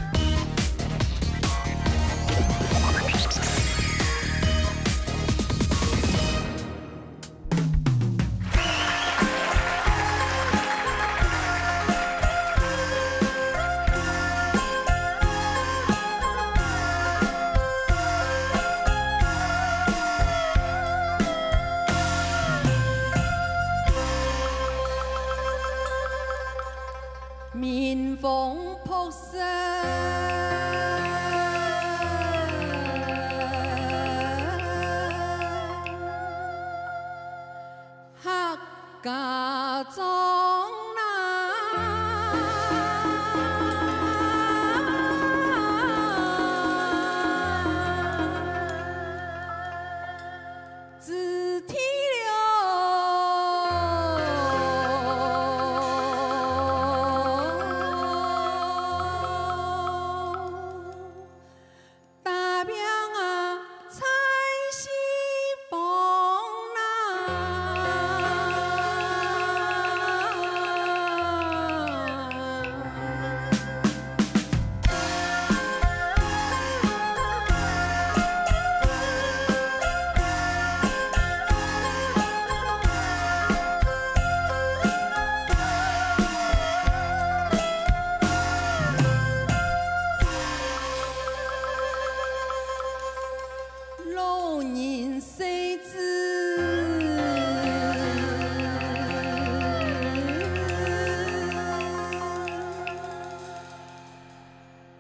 嫁妝啦，子弟了。 打拼啊，在西方啦。老人细子，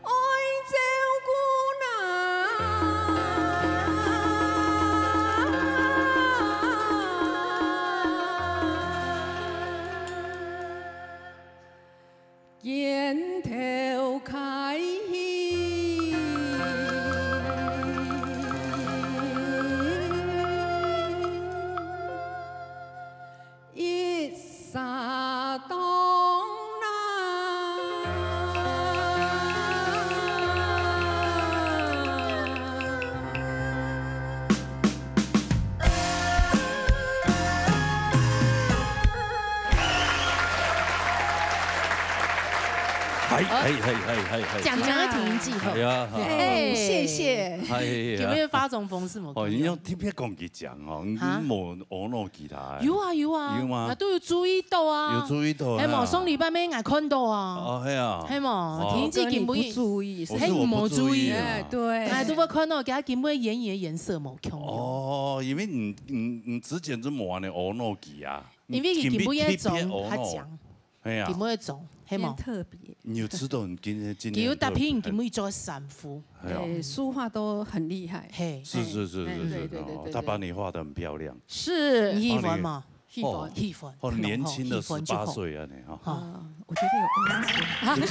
爱照顾呐。 肩头开起，一霎当啦。 嗨嗨嗨嗨嗨嗨！讲讲个停记吼哎。呀，好哎谢谢。哎呀，有没有发中风是吗？哦，你用特别讲佢讲哦，你啊无阿孬其他的。有啊有啊，有吗啊都有注意到啊，有注意到啊？哎嘛，上礼拜咩，俺看到啊，哦，系啊，哎嘛，哦停记根本不注意是哎，我不没注意注意啊哎，对，哎，都会看到，给他根本眼影的颜色无共样。哦，因为你你你之前就无安尼阿孬佢啊，因为佢根本一种特别阿孬他讲，哎呀根，本一种，系很吗？特别。你有知道你今天今天佢有搭配，很根本一做衫服，哎呀，哎，书画都很厉害。嘿，是是是是是，哎对对对哦对对他把你画的很漂亮。是你喜欢吗？喜欢。喜欢，哦，年轻的十八喜欢就好。岁啊，你哈。好，我觉得有二十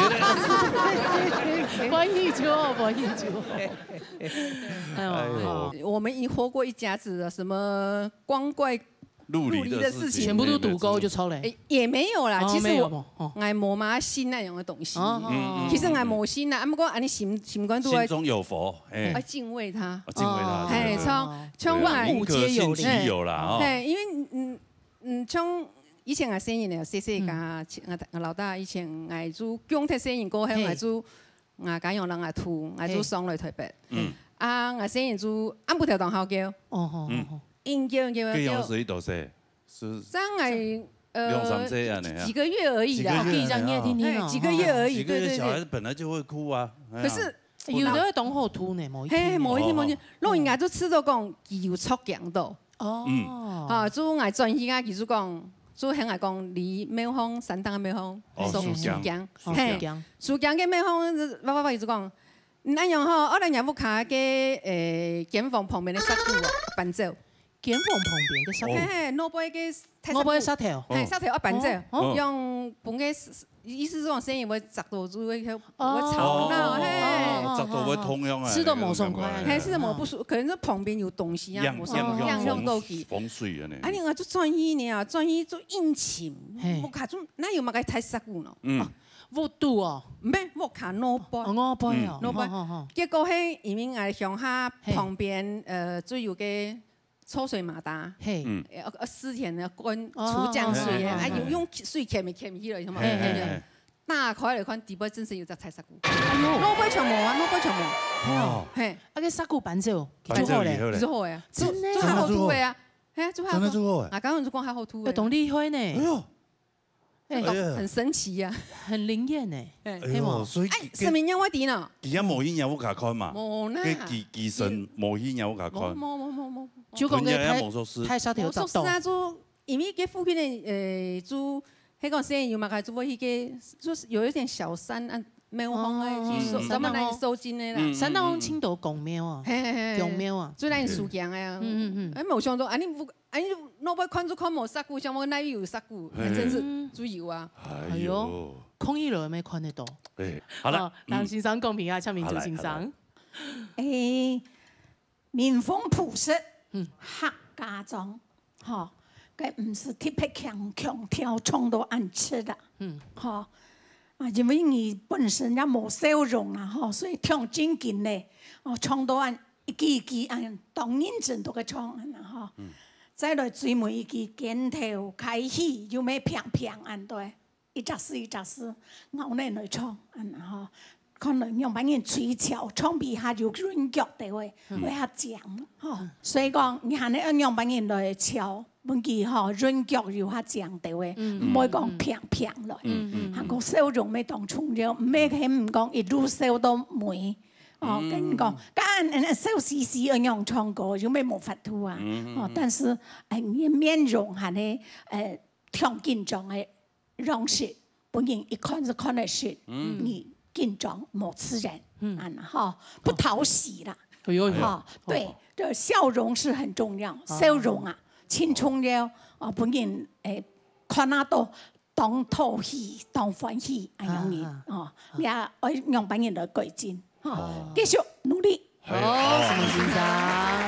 岁。欢喜就好，欢喜就好。哎哎呦呦，我们已活过一甲子了，什么光怪陆离陆离的事情全部都赌勾就抽嘞。哎也没有啦，哦其实我没有嘛，哦我嘛信那样的东西。哦嗯哦其实我无信啦，啊，不过安尼心心肝都会心中有佛，哎要，敬畏他。啊敬畏他，哦嘿，对对像像万我对，物皆有灵宁可信其有啦，哦，嘿，因为嗯嗯，像以前个生日呢，细细个，我我老大以前，我就降忒生日过后，嘿我就我家养人啊，吐，我就嘿上来台北。嗯，啊，我生日就暗晡头当好叫，哦吼嗯吼，硬叫硬叫这样叫，是一多岁，是这样哎，两三呃，岁啊，你啊几个月而已啦几个。月哦，几张月听听哎，哦，几个月而已，几个月小对对对。孩本来就会哭啊，哎呀可是有的会懂后吐呢，某一嘿，天呢某一天某一天哦，老人家就知道讲佢有触感到，哦，啊，就我转去啊，佢就讲，就很爱讲离庙方山顶个庙方，哦手手姜姜，手嘿，姜，手姜个庙方，爸爸爸一直讲，嗯，恁样吼，我来若屋下个呃间房旁边个石鼓啊，搬走，间房旁边个石头，嘿，嘿，外背个外背石头，嘿，石头要搬走，哦哦用本个意思是讲，生意会砸到，就会会哦吵闹，嘿。哦哦，这都会通用啊，吃得无爽快还是什么不舒，可能是旁边有东西啊，样我说样样样都去。风水的呢，啊，你啊，就转去呢，转去就硬请嘿，我卡住，那有么个太杀骨呢？嗯，屋肚哦，没，我卡 no boy。哦，外背哦，外背吼吼吼结果嘿，因为俺乡下嘿旁边呃，就有个抽水马达，嘿，嗯呃，呃，思田的灌哦除降水的，哦啊，哦有用水钳没钳起来，什么？嘿嘿嘿嘿，打开来看，底部真是有只太杀骨，哎呦，外背全无啊，外背全无，哦，嘿，啊个石鼓搬走，搬走就好嘞以后，嘞之后呀，真的就还好吐的呀，嘿，就还好真的做过哎，啊，刚刚就讲还好吐的，有懂厉害呢，哎呦，哎，哎呀很神奇呀，很灵验呢，嘿哎嘿嘛呦，所以哎，神明让我点了，佢也无去让屋下看嘛，无啦，佢佢佢神无去让屋下看，无无无无无，就讲个人家也太无说是，太沙头砸到我说是，啊，就因为个附近的呃，就迄个生意有嘛，就会去个，就是有一点小山啊，廟方个，哦，收，嗯。專門來收金个啦。嗯，嗯，山頂有盡多公廟啊，嘿，嘿，嘿，公廟啊。最難收驚个啊。嗯，嗯，嗯。哎，無想到，啊，你毋，啊，你若會看就看無煞久，想講哪位有煞久，嘿。還真是嗯。就有啊。哎喲。哎喲，看起來也看得到。哎，好了，哦，嗯。讓先生講評啊，蔡明珠先生。好，來，好，來。哎， 民風樸實，嗯。客家莊，吼，該毋使特別強，強調唱到恁直啦，嗯。吼。啊，因為佢本身也無笑容啦，吼，所以唱正經个，哦，唱到恁一句一句恁當認真到个唱恁啊，吼。嗯。再來最尾一句，肩頭開起，又咩平平恁對。 一隻字一隻字，咬等來唱，恁樣吼。看來仰般人吹簫，唱比較有韻腳个話，嗯。會較靚，吼。嗯。所以講，你還愛仰般人來簫，分佢吼，韻腳有較靚个話，嗯。毋會講平平來。嗯，嗯，嗯。還過笑容愛當重要，毋係係毋講一路笑到尾。哦，嗯。跟你講，該恁樣笑嘻嘻恁樣唱歌，又無法度啊。嗯，嗯，哦，嗯。但是，哎，你面容還係，呃，挺緊張个 樣式，分人一看就看得出，嗯。你緊張無自然，嗯。恁樣吼，不討喜啦。哎喲，吼，對，哦。這笑容是很重要，哦。笑容啊，盡重要，哦，分人，哎，看啊都當討喜，當歡喜，恁樣个，啊，啊。哦，你也愛仰般人來改進，吼，哦。繼續努力。哎，好，哦。沈默先生。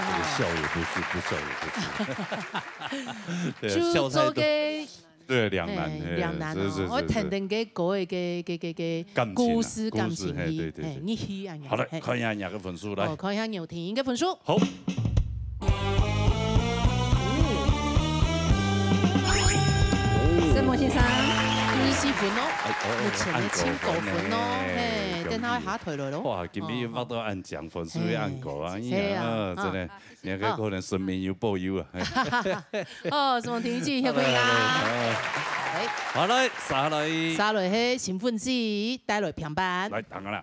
這個笑也不是，不笑也不是。對啊，就笑太多。做个 對，兩難，嘿，嘿，兩難哦。是，是，是，我聽聽个歌个，个，个，个，个感情啊，故事，故事，感情戲，嘿，對，對，嘿，對。日戲啊，好了，嘿。看一下哪個分數，來。哦，看一下牛婷个分數。好。沈默先生。九十四分哦，哎，哦，哦，目前个盡高分哦，按高分呢，嘿，恭喜。等下下台來咯。哇，今晡日發到恁靚，哦，分數又恁高啊，嘿，哎呀，係啊，真的。啊。 你看可能神明有保佑啊。哦，沈默婷，謝謝你啦。哎。好，來，續下來。續下來係新分子，帶來評判。來，等下啦。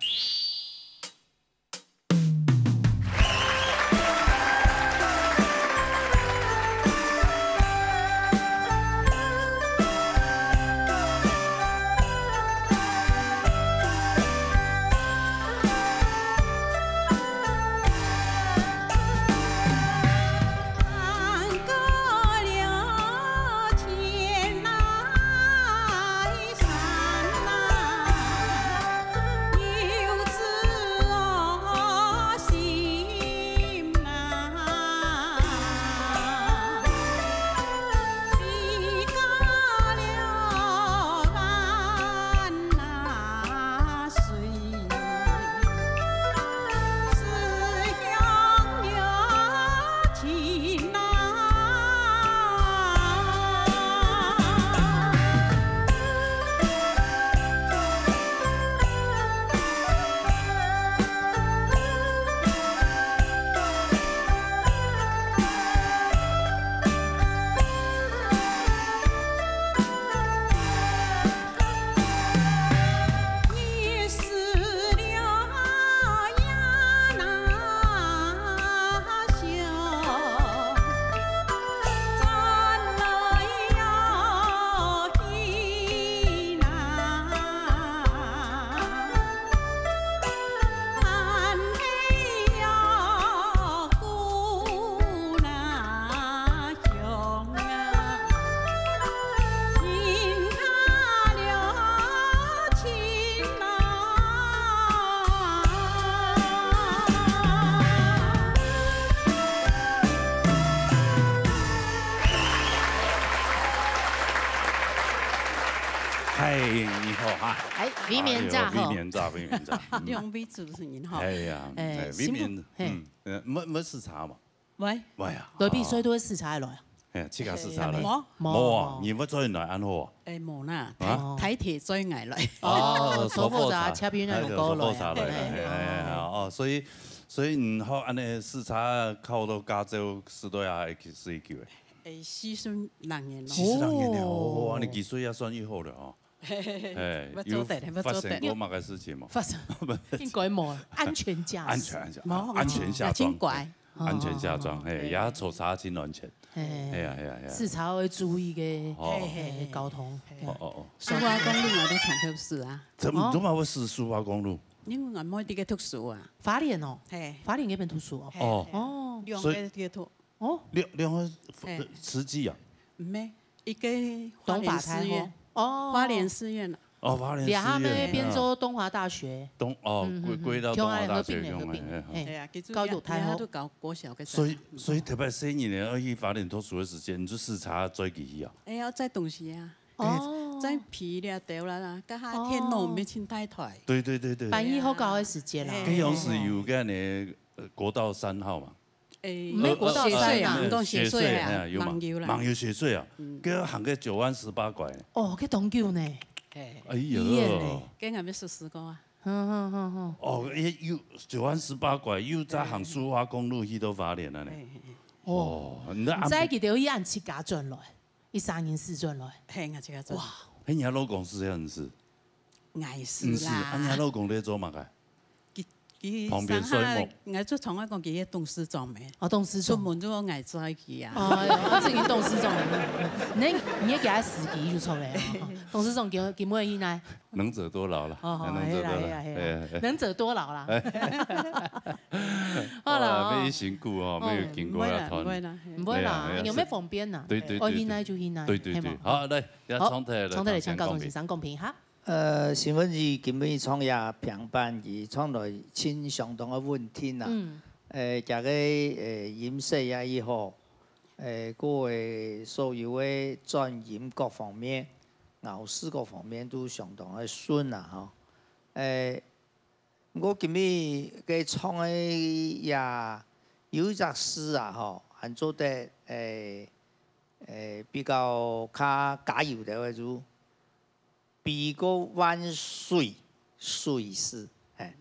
嗨，你好哈。哎，未免早好。哎喲，未免早，未免早。嗯。兩位主持人好。哎呀，哎，哎，未免，辛苦，嘿。嗯，呃，没，没时差嘛？喂。喂啊。來比賽都係時差來啊。哎，自家時差來。哎呀，無。無啊，無。你毋做來恁好啊？哎，無啦，啊？台，台鐵載𠊎來。哦，坐火車，坐火車，車邊那種過來啊。哎，坐火車來，哎，哎，哎，哎，哦，所以，所以你好，恁呢時差靠到加州時代啊，係幾久誒？ 誒，四十六年咯。四十六年了，哦，你技術也算已好了哦。嘿嘿嘿，哎，有發生過麼个事情嗎？發生，應該無，安全駕駛。安全，安全，無，安全下莊。真乖。安全下莊，哦，嘿，也坐車真安全。嘿，嘿呀，嘿呀，嘿呀。時差愛注意个，哦。嘿，嘿，嘿，交通。嘿。哦，哦，哦。蘇花公路𠊎都常去駛啊。怎麼，哦。你怎麼會駛蘇花公路？因為𠊎妹在該讀書啊。花蓮哦，嘿。花蓮那邊讀書哦。嘿，哦。嘿。哦。兩個在該讀。所以，哦。兩，兩個嘿。慈濟啊？毋係，一個花蓮師院。東法太后。哦。花蓮師院啊。哦，花蓮師院。兩個那邊做東華大學。啊。東，哦，嗯，歸，歸到東華大學去，嗯，嗯。共下合併了，合併了，嘿，嘿。對啊，其實高友太后。也，也都搞國小个。所以，所以特別細人仔愛去花蓮讀書个時間，你就駛車載佢去啊？哎，愛載東西啊。 哦。載皮了、豆啦啦，該下電腦毋係清大台。對，對，對，對。搬運好搞个時節啦。嘿。該樣是有个呢，呃，國道三號嘛。誒，毋係國道三啊。呃，雪隧啊，毋講雪隧啊，雪隧啊，有嘛？網友啦。網友雪隧啊，嗯。該行个九彎十八拐呢。哦，該當久呢。嘿。哎喲。醫院呢。該𠊎乜試試過啊。哼，哼，哼，哼。哦，又九彎十八拐，又再行蘇花公路去到花蓮啊呢。嘿，嘿，嘿。哦。哦，你知啊，毋知佢兜去按自家轉來。 一儕人駛轉來。嘿，𠊎自家做。哇。嘿，你老公駛這樣子？𠊎駛啦。毋係，啊，你老公在做麼个？佢，佢旁邊睡目。上下，𠊎就常常講佢係董事長咩。哦，董事長。出門就𠊎載佢啊。哦，哎喲，啊，這個董事長，你，你也給他司機就出來啊。董事長，給，給我一來。 能者多勞啦，哦，能者多勞，哎呀，哎呀，哎呀，哎。能者多勞啦。哎。好啦，哦。哇，愛辛苦哦，哦，愛經過啊，毋會啦，團。毋會啦，嘿。毋會啦，對啊，對啊，有咩方便啦？對，對，哦，對，對。現在就現在，對，對，對。嘿嘛。好，來，也好，重頭來，重頭來，請教先生講評哈。呃，新聞局今晡日創業平板，佢創來盡相當个穩定啊。嗯。呃，這個，呃，音色也已好，呃，各位所有个轉音各方面， 咬字各方面都相當个順啊，吼。誒，毋過今日个唱个也有一隻字啊，吼，還做得，誒，誒，比較較加油个，就比過萬水，水字，嘿，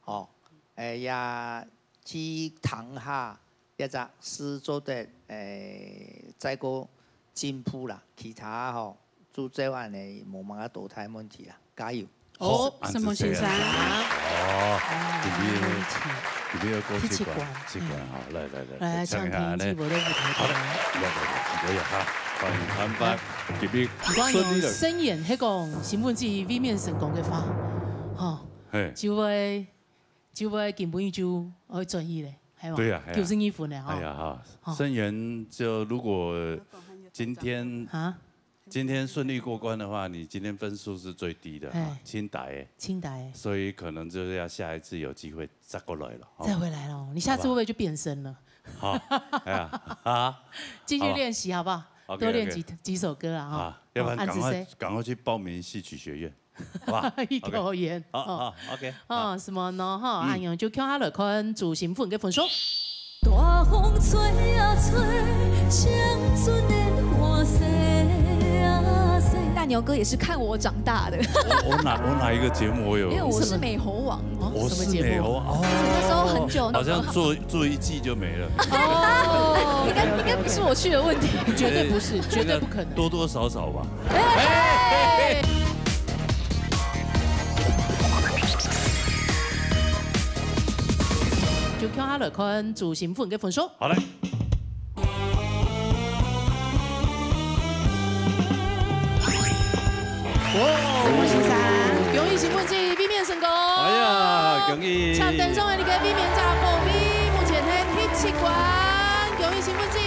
吼，誒，也去聽下 這隻字做得，誒，再過進步啦。其他吼，就照恁呢，無麼个多大問題啦。加油！好，好，承蒙先生。哦，啊，今日，今日要過七關，七關，七關，好，來，來，來，來，唱一下呢。請聽這回的舞台表。好的，來，來，來，可以哈，歡迎潘潘，今日順利了。毋管用聲演，係講新聞記位面成功个話，吼，嘿。就會 就會根本就會轉去咧，係無？對呀，係呀。九十二分咧，吼。哎呀，哈，吼。聲援就如果今天，啊？今天順利過關的話，你今天分數是最低的，哈，嘿。清大欸。清大欸。所以可能就是要下一次有機會再過來了，吼。再回來咯，你下次會不會就變聲了？好吧。好，哎呀，啊，繼續練習好不好？好吧。OK，多練幾，OK。幾首歌啊，哈。啊，要不然趕快，哦，按時睡。趕快去報名戲曲學院。 哇，一口煙。OK。好，哦。好，OK，哦，好。什麼呢？哈，嗯。恁樣就共下來看朱新文个分數。大風吹啊吹，青春年華逝啊逝。大牛哥也是看我長大的。我，我哪，我哪一個節目我有？因為我是美猴王。哦，我是美猴王，什麼節目？哦。那時候很久，好像做，做一季就沒了。哦。應該，應該不是我去的問題。絕對不是，絕對不可能。多多少少吧。 就共下來看朱新文个分數。好，來。哦，新文先生，恭喜新文記位面成功。哎呀，恭喜！請登上來你个位面者報名，目前係第七關，恭喜新文記。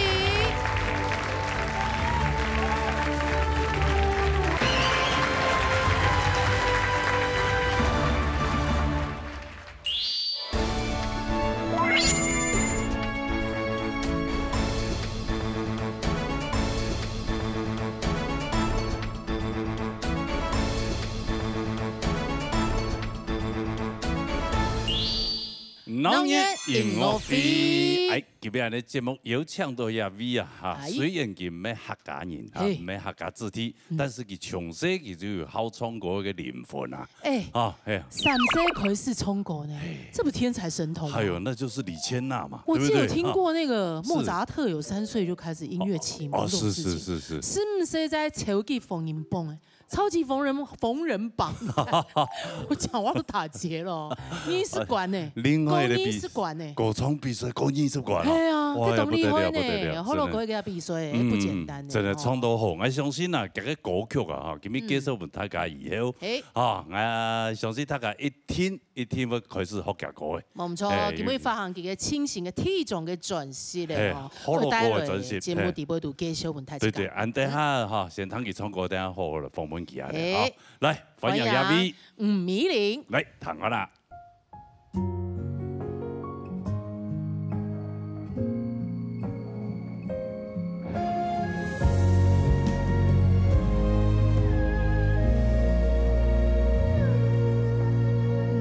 鬧熱音樂會。哎，今日个節目邀請到這位啊，哈，哎。雖然佢毋係客家人，哈，嘿。毋係客家子弟，嗯。但是佢從細佢就有好唱歌个靈魂啊。哎，啊，嘿啊。三歲開始唱歌呢，嘿。這不天才神童嗎？哎喲，那就是李千娜嘛，我記得有聽過那個，對不對？啊，莫扎特有三歲就開始音樂啟蒙這種事情，是。哦，哦，是，是，是，是。是毋是在超級紅人榜？哎， 超級紅人，紅人榜。我講話都打結了。二十關呢，另外的比，過二十關呢。歌唱比賽過二十關哦。哎呀。哇，這當厲害呢，不得了，不得了，好老歌个比賽，真的。不簡單呢，嗯，真的吼。唱到好，𠊎相信啊，這个歌曲啊，哈，今日介紹分大家以後，嗯。欸。啊，𠊎相信大家一定，一定會開始學這歌个。無錯，欸，今日發行佢个全新个第一張个專輯咧，欸，吼，好老歌个專輯，會帶來節目底背都介紹分大家。對，對，恁等下哈，先聽佢唱歌，等下好好來訪問佢啊，欸。好，來，歡迎這位。歡迎吳米玲。來，聽好啦。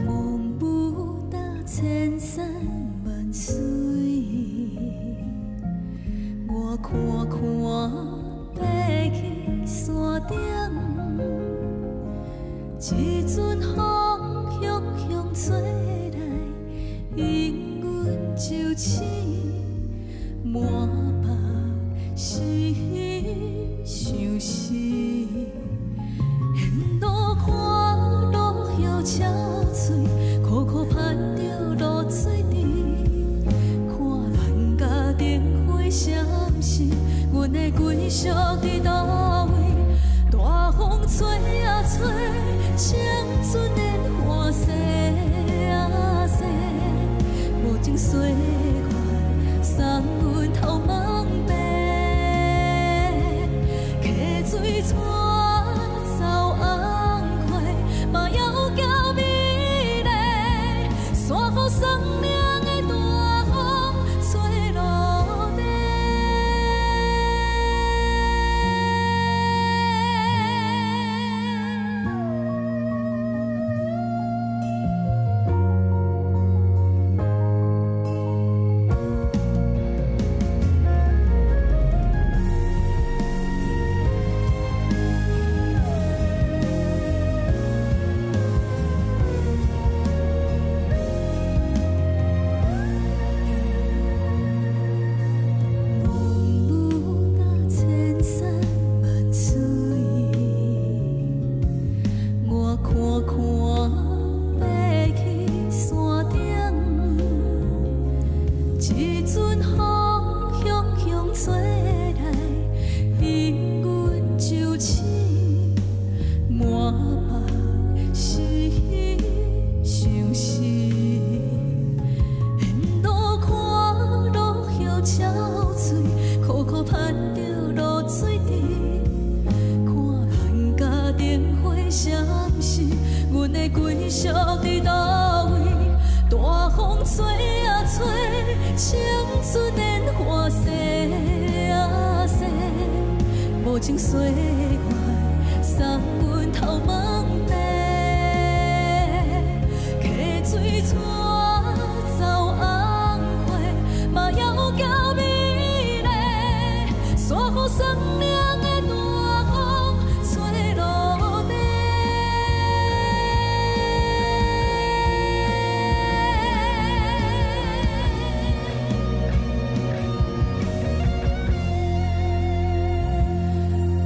望不到千山萬水，我看看飛去山頂，一陣風輕輕吹來， 引阮就去，滿腹心事。沿路看落葉秋翠，苦苦盼著露水甜。看萬家燈火閃爍，阮的歸宿佇佗位？大風吹啊吹，青 春年華逝啊逝，無情歲月送阮頭毛白。溪水掣走紅花，嘛猶叫美麗，山河山嶺的大風吹落地。 望不到千山萬水，我看看飛去山頂。一陣風輕輕吹來，引阮就去，滿腹心事。 沿路看落葉秋翠，苦苦盼著露水甜。看萬家燈火閃爍，阮的歸宿佇佗位？大風吹啊吹，青春年華逝啊逝，無情歲月送阮頭毛白。 溪水掣走紅花，嘛猶叫美麗，山河山嶺的大風吹落地。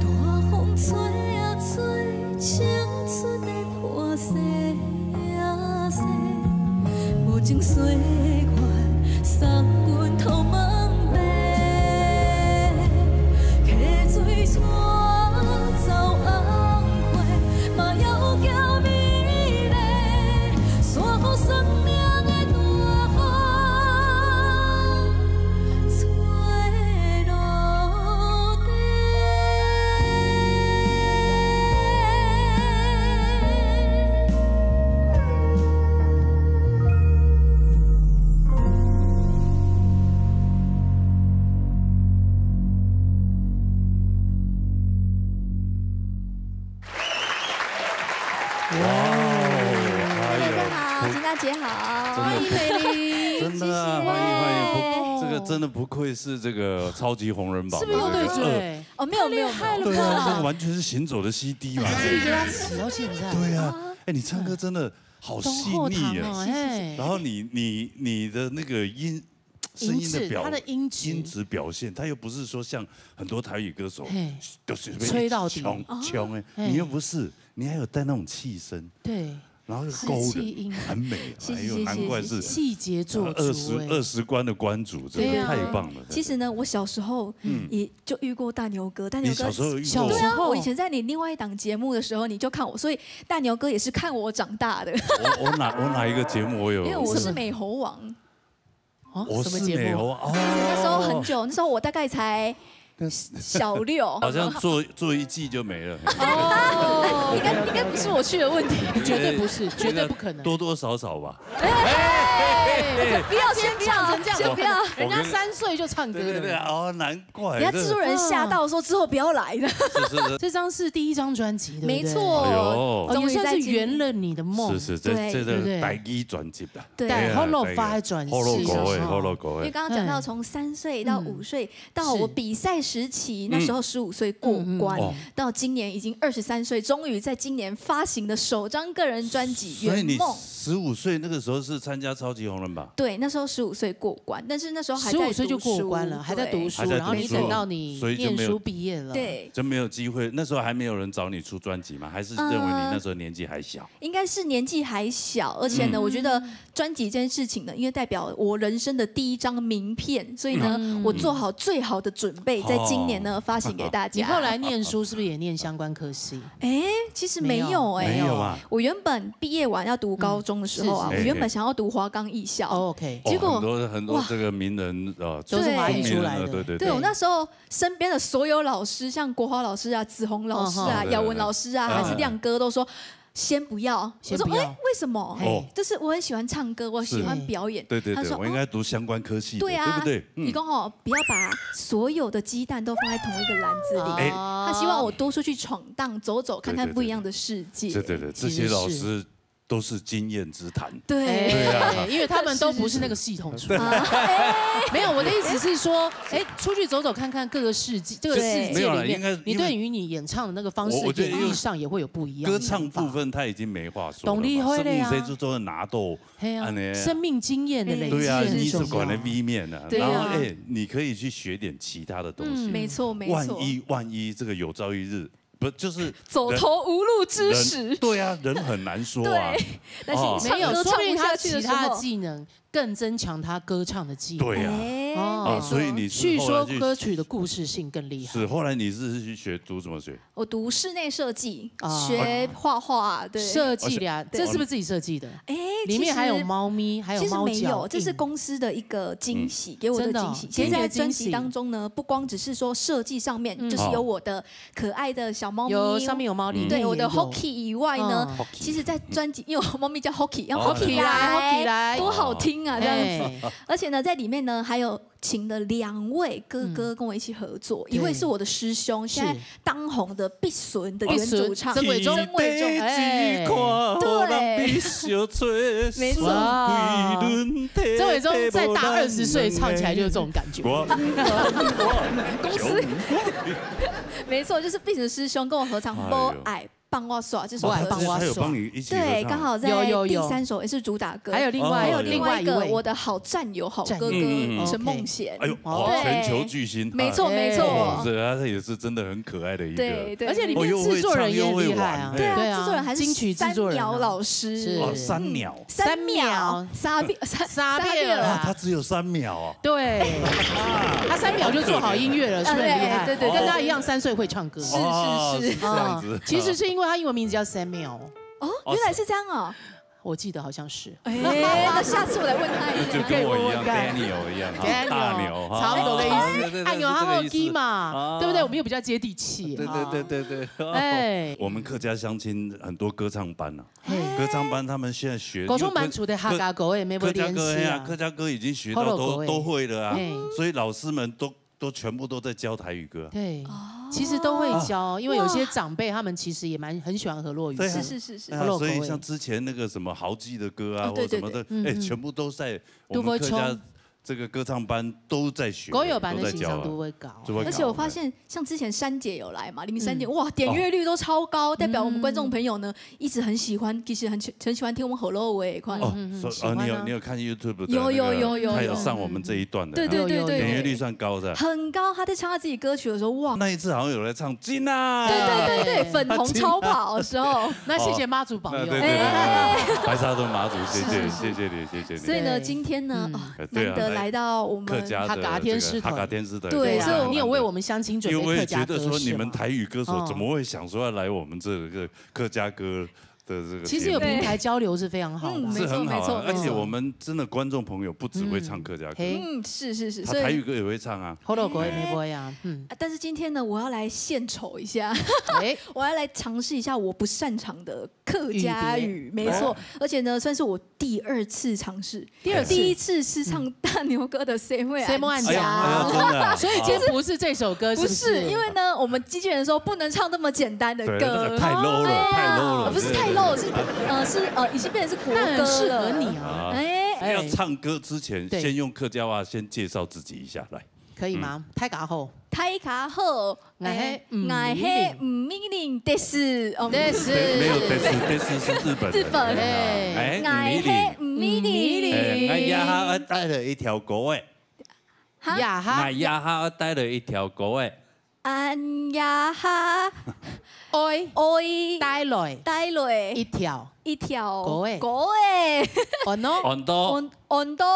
大風吹啊吹，青春年華逝啊逝，無情歲月送阮頭毛白。溪水掣走紅花，嘛猶叫美麗，山河山嶺的大風 吹落地。哇哦，哎呦，大家好，金娜姐好。真的不，欢迎美玲，真的啊，谢谢。欢迎，欢迎。不，这个真的不愧是这个超级红人榜的这个二。是不是又对嘴？哦，没有，没有，没有。太厉害了吧！对啊，这个完全是行走的C D嘛。自己给他洗到现在。对啊，哎，你唱歌真的好细腻耶。当厚糖哦，哎。然后你，你，你的那个音，声音的表，音质，它的音质。音质表现，它又不是说像很多台语歌手，嘿，就是随便吹到底。冲，冲哎，哦，嘿。你又不是，你还有带那种气声。对。然后又勾人，很美，哎呦，难怪是细节做二十足哎。二十关的关主，真的太棒了。其实呢，我小时候嗯也就遇过大牛哥，大牛哥。你小时候有遇过？小时候对啊，我以前在你另外一档节目的时候，你就看我，所以大牛哥也是看我长大的，我我哪我哪一个节目我有？因为我是美猴王。我是美猴哦，那时候很久，那时候我大概才小六，好像做做一季就没了。哦，应该应该不是我去的问题。绝对不是，绝对不可能。多多少少吧。哎，不要先不要唱成这样先不要。人家三岁就唱歌对对对，了。哦，难怪。人家制作人吓到说之后不要来了。是是是，这张是第一张专辑，对不对？没错，哎呦哦，也算是终于在今圆了你的梦。是是，这对这对不对个台语专辑的。对哎呀但好老发的专辑好老歌哎，是啊好老歌哎。因为刚刚讲到从三岁到五岁，到我比赛时期，那时候十五岁过关，哦到今年已经二十三岁，终于在今年发行的首张个人专辑《所以你圆梦》。十五岁那个时候是参加超级红人榜，对，那时候十五岁过关，但是那时候还在十五岁就过关了，读书还在读书，对还在然后你读书等到你所以就没有念书毕业了，对，就没有机会。那时候还没有人找你出专辑吗？还是认为你那时候年纪还小？应该是年纪还小，而且呢，嗯我觉得专辑这件事情呢，因为代表我人生的第一张名片，所以呢，嗯我做好最好的准备，在今年呢发行给大家。你后来念书是不是也念相关科系？哎，其实没有哎，没有啊。我原本毕业完要读高中的时候啊，是是我原本想要读华冈艺校，哦，OK，哦结果很多很多哇这个名人呃，都是华语出来的出名人对对对我那时候身边的所有老师，像国华老师啊、子红老师啊、嗯哼姚文老师啊，嗯还是亮哥，都说先不要。先不要我说哎，为什么？嘿哦就是我很喜欢唱歌，我喜欢表演。对对对，他说我应该读相关科系的，对啊，对不对？你讲哦，不要把所有的鸡蛋都放在同一个篮子里。哎哦他希望我多出去闯荡、走走，看看不一样的世界。对对对，这其实是些老师都是经验之谈。对哎，因为他们都不是那个系统出来的。没有，我的意思是说，哎，出去走走看看各个世界，这个世界里面，没有啦应该你对于你演唱的那个方式，我我觉得演绎上也会有不一样的歌唱想法部分他已经没话说了嘛，懂你会了呀生命谁就做得拿到，嘿啊按呢啊生命经验的累积对啊，是很你是管的重要。V面啊，对啊然后哎，你可以去学点其他的东西。嗯没错没错，万一万一这个有朝一日，不就是走投无路之时人，对啊，人很难说啊。对，但是哦唱歌唱不没有，说不定他下去的时候其他的，技能更增强他歌唱的技能。对呀，哎，哦啊，所以你是叙说后来去歌曲的故事性更厉害。是后来你是去学读什么学？我读室内设计，哦学画画，对，设计的啊，对这是不是自己设计的？哎，里面还有其实猫咪，还有其实猫脚没有，这是印公司的一个惊喜，给我的真的哦惊喜。给你的其实，在专辑惊喜当中呢，不光只是说设计上面，嗯就是有我的可爱的小猫咪，有上面有猫，里面对我的也有 Hoki 以外呢，嗯其实，在专辑，因为我猫咪叫 Hoki，然后哦 Hoki 来，Hoki 来，多好听啊，这样子。哎，而且呢，在里面呢，还有请了两位哥哥跟我一起合作，一位是我的师兄，是现在当红的必存的原主唱必存曾伟忠曾伟忠，哎对没错曾伟忠再大二十岁唱起来就是这种感觉。公司，没错，就是必存师兄跟我合唱《哎呦不爱放我耍》这首歌曲不爱放我耍他有帮你一起合唱对，刚好在有有有第三首也是主打歌，还有另外还有哦另外一个另外一位我的好战友好哥哥战友嗯嗯嗯陈梦贤，哎呦，哦，对全球巨星，没错没错哦，这他也是真的很可爱的一个，对对，而且里面制作人也很厉害啊，对啊，对啊制作人还金曲是制作人啊三秒老师，是哦，三秒。三秒，三秒三秒，三秒秒啊啊，他只有三秒哦。对，他三秒就做好音乐了，是不是很厉害？对对对跟他一样三岁会唱歌。是哦是是这样子啊。其实是因为他英文名字叫 Samuel，哦，原来是这样哦，我记得好像是。哎，那下次我来问他一下。就跟我一样可以问问看，Daniel 一样，哈 Daniel，大牛哈，差不多的意思。啊对对对哎，有他是这个意思后 G 嘛，啊对不对？我们又比较接地气。对对对对对，哎，我们客家乡亲很多歌唱班啊，嘿歌唱班他们现在学高中蛮出的哈嘎狗也没有客家联系歌哎呀，啊。客家歌已经学好老到都歌哎都会了啊嘿，所以老师们都都全部都在教台语歌啊。对，其实都会教，因为有些长辈他们其实也蛮很喜欢河洛语。对啊是是是是哎，呀好老口味所以像之前那个什么豪记的歌啊，哦对或什么的，对对哎，全部都在我杜甫们客家冲这个歌唱班都在学，歌友班的欣赏度会高。都在教啊，都会高。而且我发现，像之前珊姐有来嘛，李明珊姐，嗯。哇，点阅率都超高，哦。代表我们观众朋友呢，嗯。一直很喜欢，其实很喜，很喜欢听我们河洛话的款。哦，嗯，嗯，嗯，所以，哦，你有，喜欢啊。你有看YouTube的那个，有，有，有，有，他有上我们这一段的，有。对，对，对，对，对。点阅率算高的。很高，他在唱他自己歌曲的时候，哇。那一次好像有来唱《金啊》。对，对，对，对，粉红超跑的时候。那谢谢妈祖保佑。哦，那对，对，对，对，哎。白沙屯妈祖，谢谢，是，是，是。谢谢你，谢谢你。所以呢，对。今天呢，嗯。哦，哎，对啊，难得来到我们客家的客家天师团。这个客家天师团。对，对啊，所以我们你有为我们乡亲准备客家歌曲吗？因为我也觉得说，你们台语歌手怎么会想说要来我们这个客家歌的这个节目？其实有平台交流是非常好的啊。嗯，没错，是很好啊，没错，没错。而且我们真的观众朋友不只会唱客家歌，嗯。嘿。嗯，是，是，是，所以他台语歌也会唱啊。河洛话也会啊，嗯。啊，但是今天呢，我要来献丑一下。哎。我要来尝试一下我不擅长的客家语，语言。没错，哦。而且呢，算是我第二次尝试。第二次。第一次是唱大牛哥的《谁会安详》。《谁会安详》。哎呀，哎呀，真的啊。所以今天不是这首歌，是不是？不是，因为呢，我们经纪人说不能唱那么简单的歌。对，那个太low了，哎呀，太low了，不是太low，是，呃，是，呃，已经变成是国歌了。那很适合你啊。啊，哎。要唱歌之前，对。先用客家话先介绍自己一下，来。可以吗？嗯。大家好。大家好。 哎，哎，嗯，我係吳美玲です。哦，です。对，没有です，です是日本人。日本。哎。哎，我係吳美玲。吴美玲。哎，我這下愛帶來一條歌仔。哈？這下。我這下愛帶來一條歌仔。恁這下。愛。愛。帶來。帶來。一條。一條。歌仔。歌仔。安到。安到。安，安到。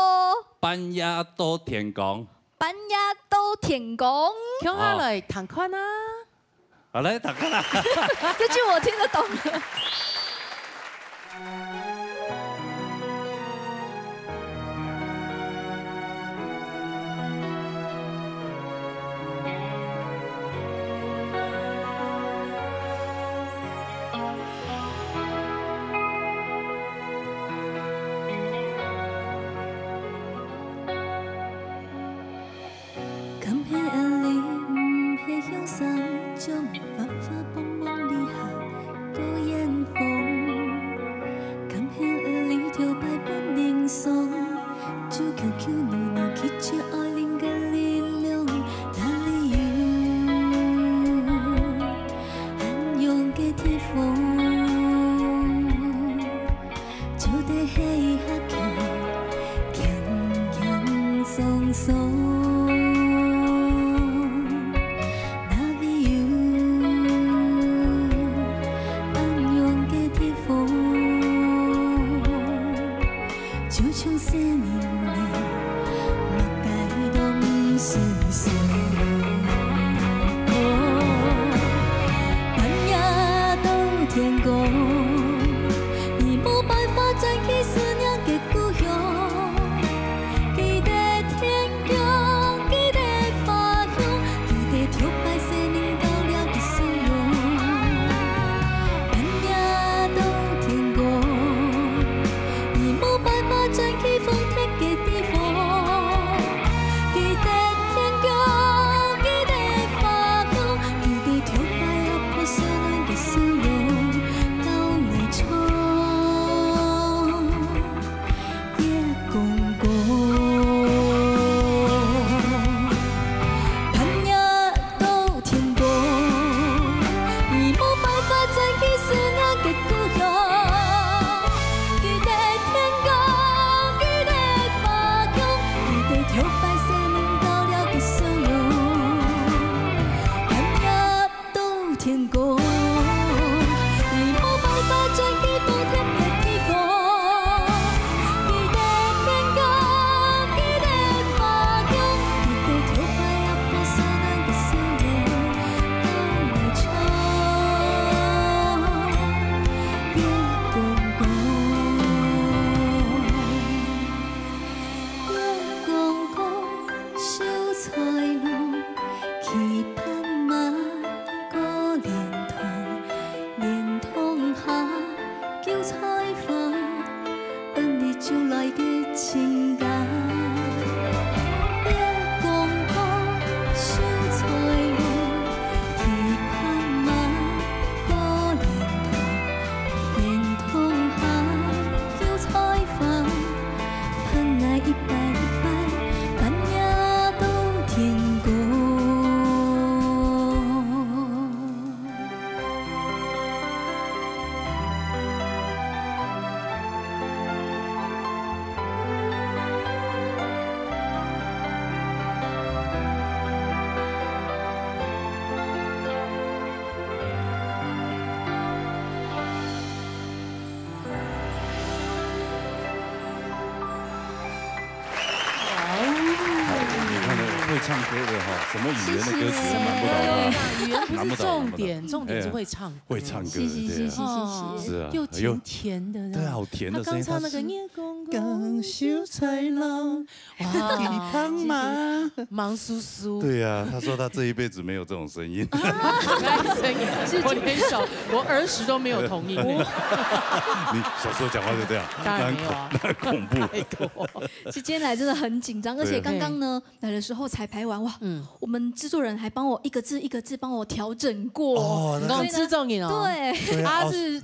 半夜到天光。 半夜到天光。共下來聽看啊。好，來，聽看啊。这句我听得懂。唱歌的哈，什么语言的歌曲都难不倒他。语言不是重点，难不倒，难不倒。重点是会唱歌。哎呀，会唱歌，是，是，对啊。是，是，是，是。是啊，又甜甜的，哎呦，对啊，好甜的声音，他刚唱那个《月光光》，他是，哇，谢谢，谢谢。忙叔叔。对啊，他说他这一辈子没有这种声音。我连小，我儿时都没有同音。你小时候讲话就这样，当然没有啊。那很恐，那很恐怖。拜托。其实今天来真的很紧张，而且刚刚呢，对。来的时候彩排完，哇，嗯。我们制作人还帮我一个字一个字帮我调整过。哦，那你讲制作人哦？对。对啊，他是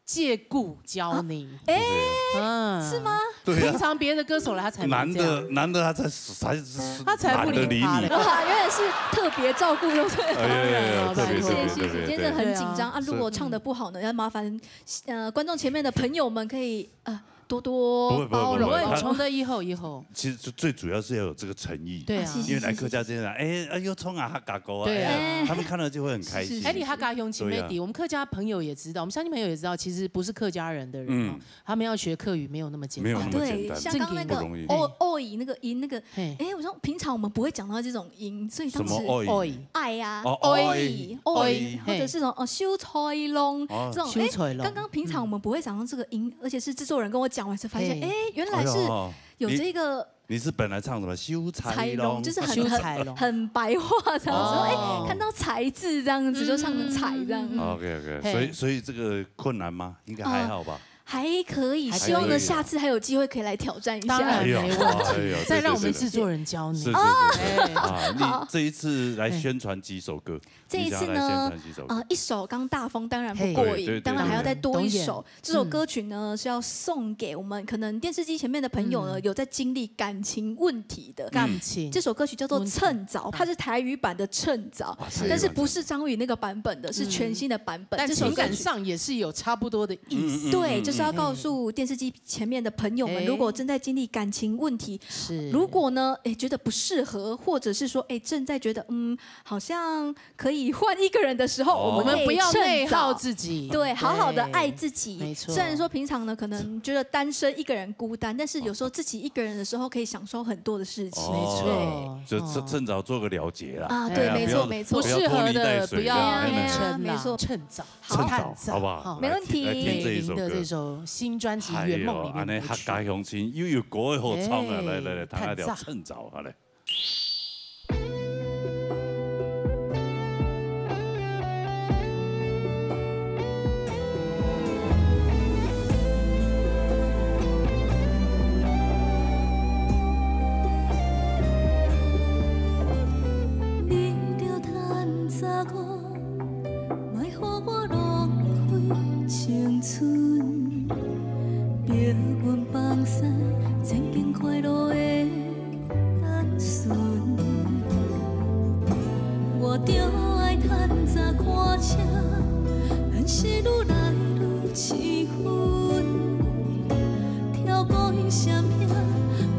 借故教你。哎，嗯。是吗？对啊。平常别的歌手来，他才不这样。男的，男的他才，才，他才不理他嘞。懒得理你。哇，原来是特别照顾，就对了。哎呀，哎呀，哎呀，特别，谢谢，特别，谢谢，特别，今天真的很紧张啊，对。如果唱得不好呢，要麻烦，呃，观众前面的朋友们可以，呃，多多包容。不会，不会，不会，不会。我们从这以后，以后。其实最主要是要有这个诚意。对啊。啊，谢谢，因为来客家这些人，谢谢。哎，哎，又唱啊客家歌啊，对啊。哎呀，他们看了就会很开心。是，是，是。哎，你客家鄉亲妹弟，对啊。我们客家朋友也知道，我们乡亲朋友也知道，其实不是客家人的人哦，嗯。他们要学客语没有那么简单。没有那么简单。啊，对，像刚刚那个不容易。哦，哦，那个音，那个，嘿。哎，我说平常我们不会讲到这种音，所以当时什么哦？爱啊，哦，哦，哦，或者是什么，哦，秀才郎，哦。这种，哎，秀才郎。刚刚平常我们不会讲到这个音，而且是制作人跟我讲完才发现，嘿。哎，原来是哎呦，有这个你，你是本来唱什么？秀才郎，就是很，秀才郎。很白话这样子，哦。哎，看到才字这样子就唱才这样。嗯。OK，OK，嘿。所以，所以这个困难吗？应该还好吧？哦，还可以，还可以哦。希望呢，下次还有机会可以来挑战一下。当然没问题，哎呦，哎呦，再让我们制作人教你。对，对，对，对。是，是，是，是。哎。啊，你这一次来宣传几首歌？这一次呢，你想要来宣传几首歌？呃，一首刚大风当然不过瘾，嘿。对，对，对，当然还要再多一首。对。这首歌曲呢，嗯。是要送给我们可能电视机前面的朋友呢，嗯。有在经历感情问题的。感情。这首歌曲叫做《趁早》，问题。它是台语版的《趁早》，哇，但是不是张宇那个版本的，是全新的版本。嗯。但情感上也是有差不多的意思。这首歌曲，嗯，嗯，嗯，嗯。对，就是要告诉电视机前面的朋友们，哎。如果正在经历感情问题，是。如果呢，哎，觉得不适合，或者是说，哎，正在觉得，嗯，好像可以换一个人的时候，哦。我们可以趁早。我们不要内耗自己。对，好好地爱自己。对，没错。虽然说平常呢，可能觉得单身一个人孤单，但是有时候自己一个人的时候，可以享受很多的事情。哦。没错。对。就趁，哦。趁早做个了结啦。啊，对，哎呀，没错，不要，没错。不适合的，不要拖泥带水这样，不要硬撑啦，哎呀，没错。趁早。 趁早，好不好？好。没问题。来听，来听这一首歌。美玲的这首新专辑《圆梦》里面的歌曲。哎呦，安呢客家鄉親又有歌好唱啊！哎，来，来，來，聽下條趁早。趁早，好嘞。 莫予我浪費青春，逼阮放捒曾經快樂的單純。我著愛趁早看清現實愈來愈生份，跳過彼閃避，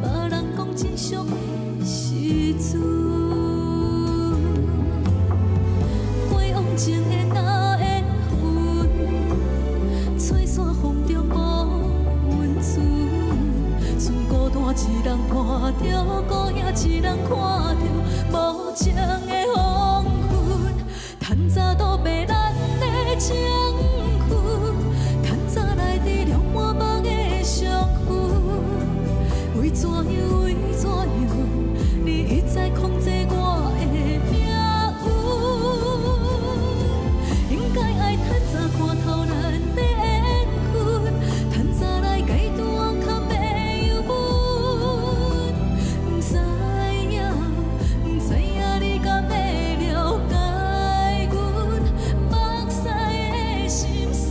別人講真相的時陣。 過往情緣若緣份，吹散風中無溫存。自孤單一人伴著，孤影一人看著，無情的黃昏。趁早倒白咱的情緒，趁早來治療滿腹的傷痕。為怎樣，為怎樣，你一再控制我的命 應該愛趁早看透咱的緣份，趁早來解除暗藏的憂悶。毋知影，毋知影你敢會了解阮目屎的心酸。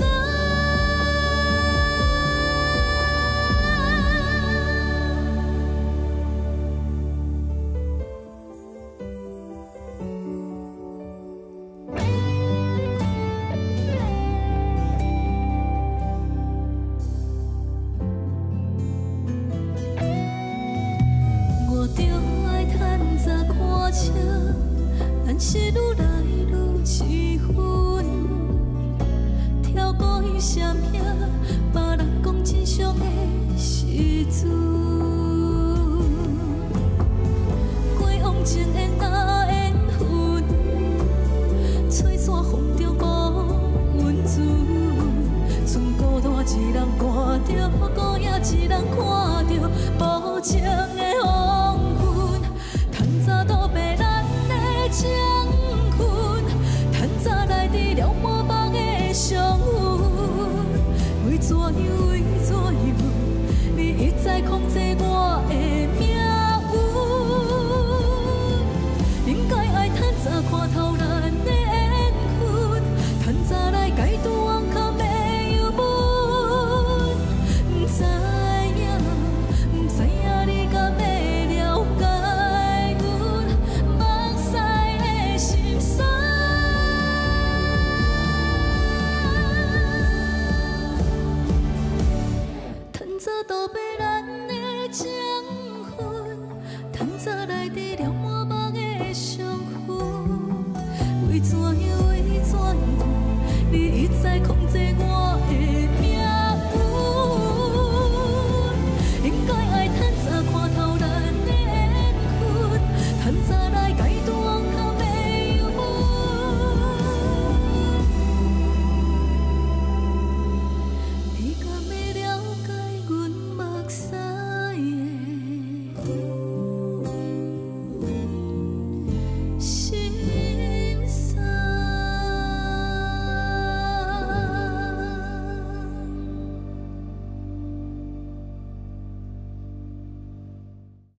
我著愛趁早看清，咱是愈來愈生份。跳過彼閃避，別人講真相的時陣。過往情緣若不過也只能看著無情的黃昏，趁早倒爬咱的情份，趁早來治療滿腹的傷痕。為怎樣，為怎樣，你一再控制我的命運？應該愛趁早看透咱的緣分，趁早來解除暗藏的憂悶。 毋知影，毋知影你敢會了解阮目屎的心酸。趁早倒爬咱的情份，趁早來治療滿腹的傷痕。為怎樣，為怎樣，你一再控制我